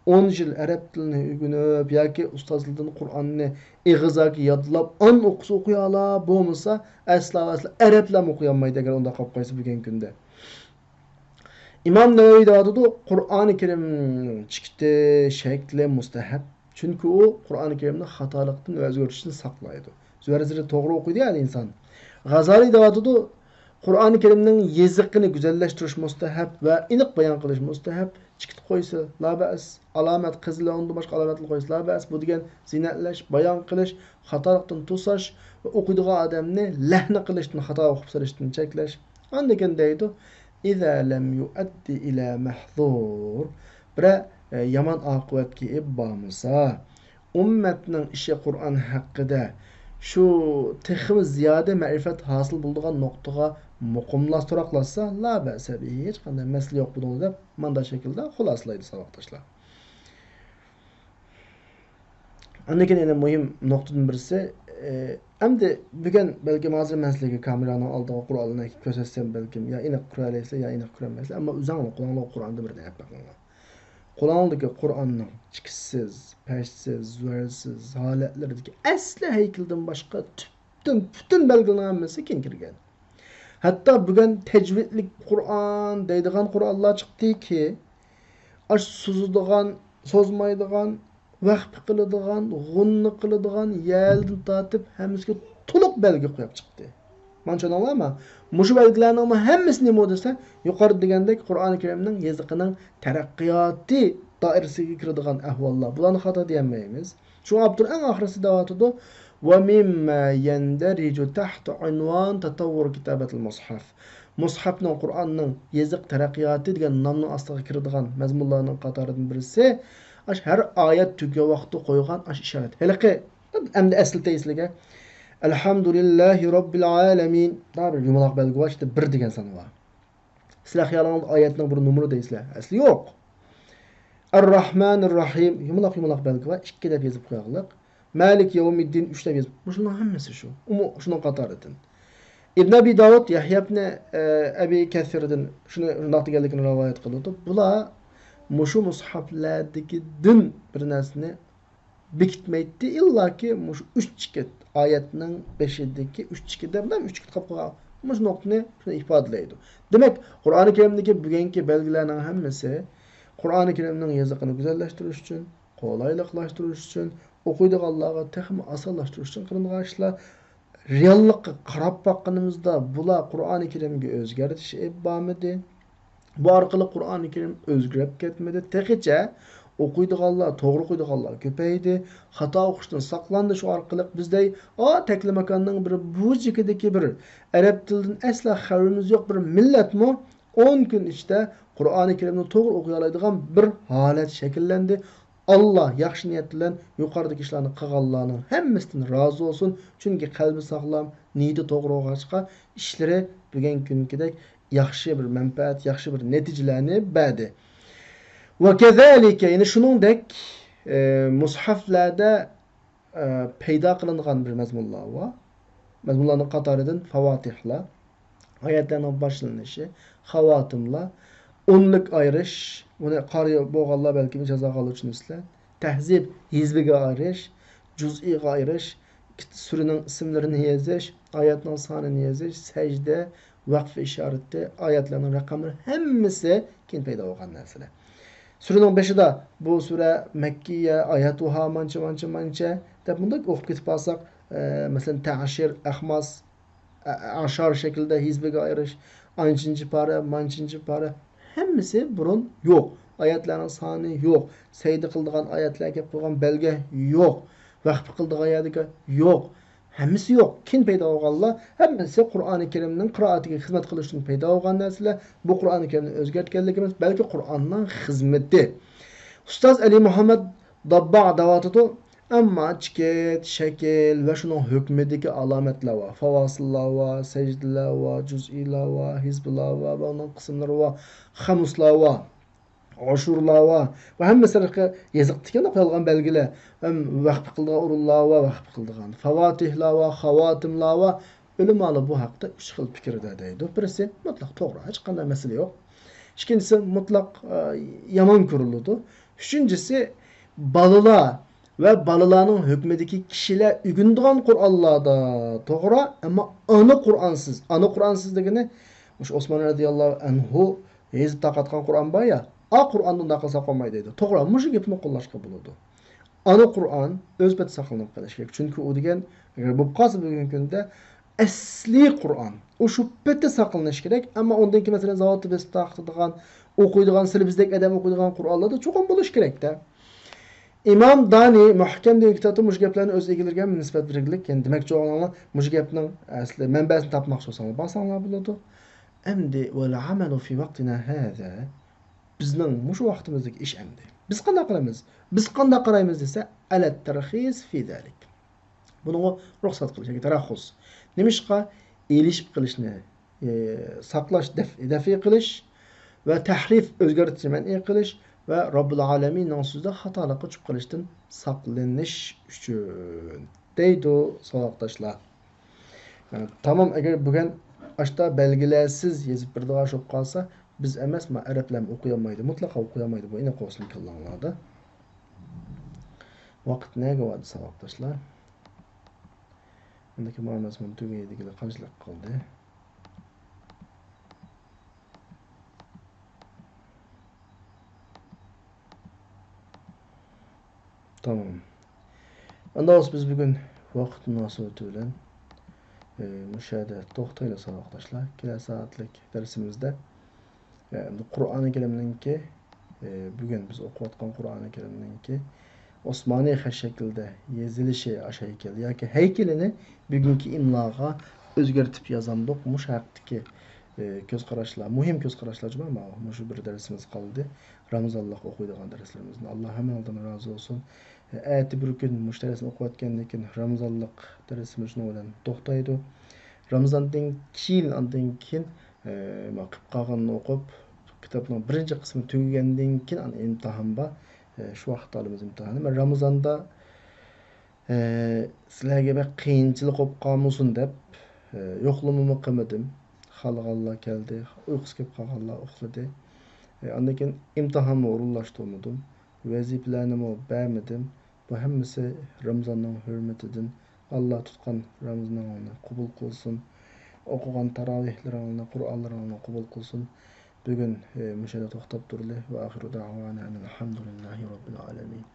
ئون يىل ئەرەب تىلىنى ئۆگىنىپ ياكى ئۇستازلىرىدىن قۇرئاننى ئېغىز ياكى يادلاپ ئان ئوقۇسا ئوقۇيالا، بولمىسا ئەسلا ئەسلا ئەرەبلەرمۇ ئوقۇيالمايدۇ، ئەگەر ئۇنداق قىلىپ قويسا بۈگۈنكى كۈندە. ئىمام نەۋەۋى دەۋاتىدۇ، قۇرئانى كەرىم چىكىتى، شەكلى مۇستەھەب. چۈنكى ئۇ قۇرئانى كەرىمنى خاتالىقتىن ۋە ئۆزگەرتىشتىن ساقلايدۇ. زۆرە-زۆرە توغرا ئوقۇيدۇ يەنى ئىنسان. غازالى دەۋاتىدۇ، قۇرئانى كەرىمنىڭ يېزىقىنى گۈزەللەشتۈرۈش مۇستەھەب ۋە ئېنىق بايان قىلىش مۇستەھەب. چىكىت قويسا، لابەس. ئالامەت قىزىل ۋە ئۇندىن باشقا ئالامەتلەر قويسا، لابەس. بۇ دېگەن زىننەتلەش، بايان قىلىش، خاتالىقتىن توساش ۋە ئوقۇيدىغان ئادەمنى لەھنە قىلىشتىن، خاتا ئوقۇپ سېلىشتىن چەكلەش. ئاندىن كېيىن دەيدۇ، ئىزا لەم يۇئەددى ئىلە مەھزۇر. بىرەر، ئە، يامان ئاقىۋەتكە ئېلىپ بارمىسا، ئۈممەتنىڭ ئىشى قۇرئان ھەققىدە شۇ تېخىمۇ زىيادە مەرىپەت ھاسىل بولىدىغان نۇقتىغا مۇقىملاش تۇراقلاشسا، لا بەسە بىھى، ھېچقانداق مەسىلە يوق بۇنىڭدا دەپ مانداق شەكىلدە خۇلاسىلايدۇ ساۋاقداشلار. ئاندىن كېيىن يەنە مۇھىم نۇقتىدىن بىرسى، ئى، ئەمدى بۈگۈن بەلكىم ھازىر مەن سىلەرگە كامېرانىڭ ئالدىغا قۇرئاننى كۆرسەتسەم، بەلكىم يا ئېنىق كۆرەلەيسىلەر، يا ئېنىق كۆرەلمەيسىلەر، ئەمما ئۆزۈڭلار قولۇڭلارغا قۇرئاندىن بىر دەپ بېقىڭلار. قولۇڭلاردىكى قۇرئاننىڭ چىقىشسىز، پەشسىز، زۆرسىز ھالەتلىرىدىكى ئەسلى ھەيكىلدىن باشقا تۈپتىن پۈتۈن بەلگىلىرىنىڭ ھەممىسى كېيىن كىرگەن. ھەتتا بۈگۈن تەجۋىدلىك قۇرئان دەيدىغان قۇرئانلار چىقتىكى، ئاش سوزىدىغان، سوزمايدىغان، ۋەخپە قىلىدىغان، غۇننە قىلىدىغان يەلدىن تارتىپ ھەممىسىگە تولۇق بەلگە قويۇپ چىقتى. مانا چۈشەندىڭلارمۇ؟ مۇشۇ بەلگىلەرنىڭمۇ ھەممىسى نېمە دېسە، يۇقىرىدا دېگەندەك قۇرئانى كەرىمنىڭ يېزىقىنىڭ تەرەققىياتى دائىرىسىگە كىرىدىغان ئەھۋاللار. بۇلارنى خاتا دېيەلمەيمىز. شۇڭا ئاپتور ئەڭ ئاخىرىسىدا دەۋاتىدۇ، «ومما يندرج تحت عنوان تطور كتابة المصحف.» مۇسھەپنىڭ، قۇرئاننىڭ يېزىق تەرەققىياتى دېگەن نامنىڭ ئاستىغا كىرىدىغان مەزمۇنلارنىڭ قاتارىدىن بىرسى، ئاش ھەر ئايەت تۈگىگەن ۋاقىتتا قويغان ئاش ئىشارەت. ھېلىقى، ئەمدى ئەسلىتەي سىلەرگە. «ئەلھەمدۇلىللاھى رەببىل ئالەمىن.» دا بىر يۇمىلاق بەلگە بار، ئىشتە بىر دېگەن سان بار. سىلەر خىيالىڭلاردا ئايەتنىڭ بىر نومۇرى دەيسىلەر. ئەسلى يوق. ئەرراھمانىرراھىم، يۇمىلاق-يۇمىلاق بەلگە بار، ئىككى دەپ يېزىپ قوياغلىق. مالىك يەۋمىددىن، ئۈچ دەپ يېزىپ، مۇشۇنىڭ ھەممىسى شۇ. ئۇمۇ شۇنىڭ قاتارىدىن. ئىبن ئەبى داۋۇد يەھيا ئىبن، ئە، ئەبى كەسىردىن شۇنى شۇنداق دېگەنلىكىنى رىۋايەت قىلىدۇ. بۇلار مۇشۇ مۇسھەپلەردىكىدىن بىر نەرسىنى بېكىتمەيتتى، ئىللاكى مۇشۇ ئۈچ چېكىت، ئايەتنىڭ بېشىدىكى ئۈچ چېكىتتە، بىلەن ئۈچ چېكىت قاپقا مۇشۇ نۇقتىنى شۇنى ئىپادىلەيدۇ. دېمەك، قۇرئانى كەرىمدىكى بۈگۈنكى بەلگىلەرنىڭ ھەممىسى قۇرئانى كەرىمنىڭ يېزىقىنى گۈزەللەشتۈرۈش ئۈچۈن، قولايلىقلاشتۇرۇش ئۈچۈن، ئوقۇيدىغانلارغا تېخىمۇ ئاسانلاشتۇرۇش ئۈچۈن قىلىنغان ئىشلار. رېئاللىققا قاراپ باققىنىمىزدا، بۇلار قۇرئانى كەرىمگە ئۆزگەرتىش ئېلىپ بارمىدى. بۇ ئارقىلىق قۇرئانى كەرىم ئۆزگىرىپ كەتمىدى. تېخىچە ئوقۇيدىغانلار، توغرا ئوقۇيدىغانلار كۆپەيدى. خاتا ئوقۇشتىن ساقلاندى. شۇ ئارقىلىق بىزدەي، ئا، تەكلىماكاننىڭ بىر بۇ چېكىدىكى بىر ئەرەب تىلىدىن ئەسلا خەۋىرىمىز يوق بىر مىللەتمۇ ئون كۈن ئىچىدە قۇرئانى كەرىمنى توغرا ئوقۇيالايدىغان بىر ھالەت شەكىللەندى. ئاللا ياخشى نىيەت بىلەن يۇقىرىدىكى ئىشلارنى قىلغانلارنىڭ ھەممىسىدىن رازى بولسۇن. چۈنكى قەلبى ساغلام، نىيىتى توغرا بولغاچقا، ئىشلىرى بۈگۈنكى كۈنكىدەك ياخشى بىر مەنپەئەت، ياخشى بىر نەتىجىلەرنى بەردى. ۋە كەزالىكە، يەنى شۇنىڭدەك، ئە، مۇسھەفلەردە، ئە، پەيدا قىلىنغان بىر مەزمۇنلار بار. مەزمۇنلارنىڭ قاتارىدىن فاۋاتىھلار، ئايەتلەرنىڭ باشلىنىشى، خاۋاتىملار، ئونلۇق ئايرىش، بۇنى قارىي بولغانلار بەلكىم ئىجازە ئالغانلار چۈشىنىسىلەر. تەھزىب، ھىزبىگە ئايرىش، جۇزئىغا ئايرىش، سۈرىنىڭ ئىسىملىرىنى يېزىش، ئايەتنىڭ سانىنى يېزىش، سەجدە، ۋەقف ئىشارىتى، ئايەتلەرنىڭ رەقەملىرى، ھەممىسى كېيىن پەيدا بولغان نەرسىلەر. سۈرىنىڭ بېشىدا بۇ سۈرە مەككىيە، ئايەتۇھا مانچە، مانچە، مانچە دەپ مۇنداق ئوقۇپ كېتىپ قالساق، ئە، مەسىلەن، تەشىر، ئەخماس، ئە-، ئەشار شەكلىدە ھىزبىگە ئايرىش، ئانچىنچى پارە، مانچىنچى پارە، ھەممىسى بۇرۇن يوق. ئايەتلەرنىڭ سانى يوق. سەجدە قىلىدىغان ئايەتلەرگە قويغان بەلگە يوق. ۋەقف قىلىدىغان يەردىكى يوق. ھەممىسى يوق. كېيىن پەيدا بولغانلار ھەممىسى قۇرئانى كەرىمنىڭ قىرائىتىگە خىزمەت قىلىش ئۈچۈن پەيدا بولغان نەرسىلەر. بۇ قۇرئانى كەرىمنى ئۆزگەرتكەنلىك ئەمەس، بەلكى قۇرئاننىڭ خىزمىتى. ئۇستاز ئەلى مۇھەممەد دابباغ دەۋاتىدۇ، ئەمما چېكىت، شەكىل ۋە شۇنىڭ ھۆكمىدىكى ئالامەتلەر بار. فاۋاسىللار بار، سەجدىلەر بار، جۇزئىيلار بار، ھىزبىلار بار ۋە ئۇنىڭ قىسىملىرى بار، خەمۇسلار بار، ئاشۇرلار بار ۋە ھەممىسى يېزىقتىكى قويۇلغان بەلگىلەر ھەم ۋەقپە قىلىدىغان ئورۇنلار بار، ۋەقپە قىلىدىغان فاۋاتىھلار بار، خاۋاتىملار بار. ئۆلىمالار بۇ ھەقتە ئۈچ خىل پىكىردە دەيدۇ. بىرسى مۇتلەق توغرا، ھېچقانداق مەسىلە يوق. ئىككىنچىسى مۇتلەق، ئە، يامان كۆرۈلىدۇ. ئۈچىنچىسى بالىلار ۋە بالىلارنىڭ ھۆكمىدىكى كىشىلەر ئۆگىنىدىغان قۇرئانلاردا توغرا، ئەمما ئانا قۇرئانسىز، ئانا قۇرئانسىز دېگىنى مۇشۇ ئوسمان رەزىياللاھۇ ئەنھۇ يېزىپ تارقاتقان قۇرئان بار يا، ئا قۇرئاندا ئۇنداق قىلساق بولمايدۇ دەيدۇ. توغرا، مۇشۇ گەپنى قوللاشقا بولىدۇ. ئانا قۇرئان ئۆز پېتى ساقلىنىپ قېلىشى كېرەك. چۈنكى ئۇ دېگەن، ئەگەر بولۇپ قالسا بۈگۈنكى كۈندە ئەسلىي قۇرئان، ئۇ شۇ پېتى ساقلىنىشى كېرەك. ئەمما ئۇندىن كېيىن، مەسىلەن، زاۋۇتتا بېسىپ تارقىتىدىغان، ئوقۇيدىغان، سىلى بىزدەك ئادەم ئوقۇيدىغان قۇرئانلاردا چوقۇم بولۇشى كېرەك-دە. ئىمام دانى مۇھكەم دېگەن كىتابتا مۇشۇ گەپلەرنى ئۆز ئىگىلىرىگە مۇناسىۋەت بېرىگلىك. يەنى دېمەكچى بولغىنىڭلار مۇشۇ گەپنىڭ ئەسلى مەنبەسىنى تاپماقچى بولساڭلار بارساڭلار بولىدۇ. ئەمدى ۋەل ئەمەلۇ فى ۋەقتىنا ھازا. بىزنىڭ مۇشۇ ۋاقتىمىزدىكى ئىش ئەمدى. بىز قانداق قىلىمىز؟ بىز قانداق قارايمىز دېسە، ئەلەت تەرخىس فى زالىك. بۇنىڭغا رۇخسەت قىلىش ياكى تەرەخخۇس. نېمىشقا؟ ئېلىشىپ قېلىشنى، ئى، ساقلاش، دەف-، دەفئى قىلىش ۋە تەھرىف، ئۆزگەرتىشنى مەنئى قىلىش، ۋە رەببۇل ئالەمىننىڭ سۆزىدە خاتالىققا چۈشۈپ قېلىشتىن ساقلىنىش ئۈچۈن دەيدۇ، ساۋاقداشلار. ئە، تامام، ئەگەر بۈگۈن ئاشتا بەلگىلەرسىز يېزىپ بېرىدىغان ئىش بولۇپ قالسا، بىز ئەمەس، ما ئەرەبلەرمۇ ئوقۇيالمايدۇ، مۇتلەقا ئوقۇيالمايدۇ، بۇ ئېنىق بولسۇن كاللاڭلاردا. ۋاقىت نەگە باردى، ساۋاقداشلار؟ ئەمدىكى مانا مەزمۇن تۈگىدىگىلى قانچىلىك قالدى؟ تامام. ئەمدى بولسا بىز بۈگۈن ۋاقىت مۇناسىۋىتى بىلەن، ئى، مۇشۇ يەردە توختايلى، ساۋاقداشلار. كېلەر سائەتلىك دەرسىمىزدە، ئى، ئەمدى قۇرئانى كەرىمنىڭكى، ئى، بۈگۈن بىز ئوقۇۋاتقان قۇرئانى كەرىمنىڭكى ئوسمانىي خەت شەكلىدە يېزىلىشى ئاشۇ ھەيكەل ياكى ھەيكىلىنى بۈگۈنكى ئىملاغا ئۆزگەرتىپ يازامدۇق؟ مۇشۇ ھەقتىكى، ئى، كۆز قاراشلار، مۇھىم كۆز قاراشلار جۇما، ماۋۇ مۇشۇ بىر دەرسىمىز قالدى. رامىزانلىق ئوقۇيدىغان دەرسلىرىمىزنى. ئاللا ھەممىڭلاردىن رازى بولسۇن. ئەتە بىر كۈن مۇشۇ دەرسنى ئوقۇۋەتكەندىن كېيىن رامىزانلىق دەرسىمىز شۇنىڭ بىلەن توختايدۇ. رامىزاندىن كېيىن، ئاندىن كېيىن، ئە، قىلىپ قالغىنىنى ئوقۇپ، كىتابنىڭ بىرىنچى قىسمى تۈگىگەندىن كېيىن ئاندىن ئىمتىھان بار. ئە، شۇ ۋاقىتتا ئالىمىز ئىمتىھاننى. مەن رامىزاندا، ئە، سىلەرگە بەك قىيىنچىلىق بولۇپ قالمىسۇن دەپ، ئە، يوقلىمىمۇ قىلمىدىم. خالىغانلار كەلدى، ئۇيقۇسى كېلىپ قالغانلار ئۇخلىدى. ئە، ئاندىن كېيىن ئىمتىھانمۇ ئورۇنلاشتۇرمىدىم. ۋەزىپىلەرنىمۇ بەرمىدىم. بۇ ھەممىسى رامىزاننىڭ ھۆرمىتىدىن. ئاللا تۇتقان رامىزىنىڭلارنى قوبۇل قىلسۇن. ئوقۇغان تاراۋىھلىرىڭلارنى، قۇرئانلىرىڭلارنى قوبۇل قىلسۇن. بۈگۈن، ئى، مۇشۇ يەردە توختاپ تۇرىلى. ۋە ئاخىرۇ دەئۋانا ئەنىل ھەمدۇلىللاھى رەببىل ئالەمىن.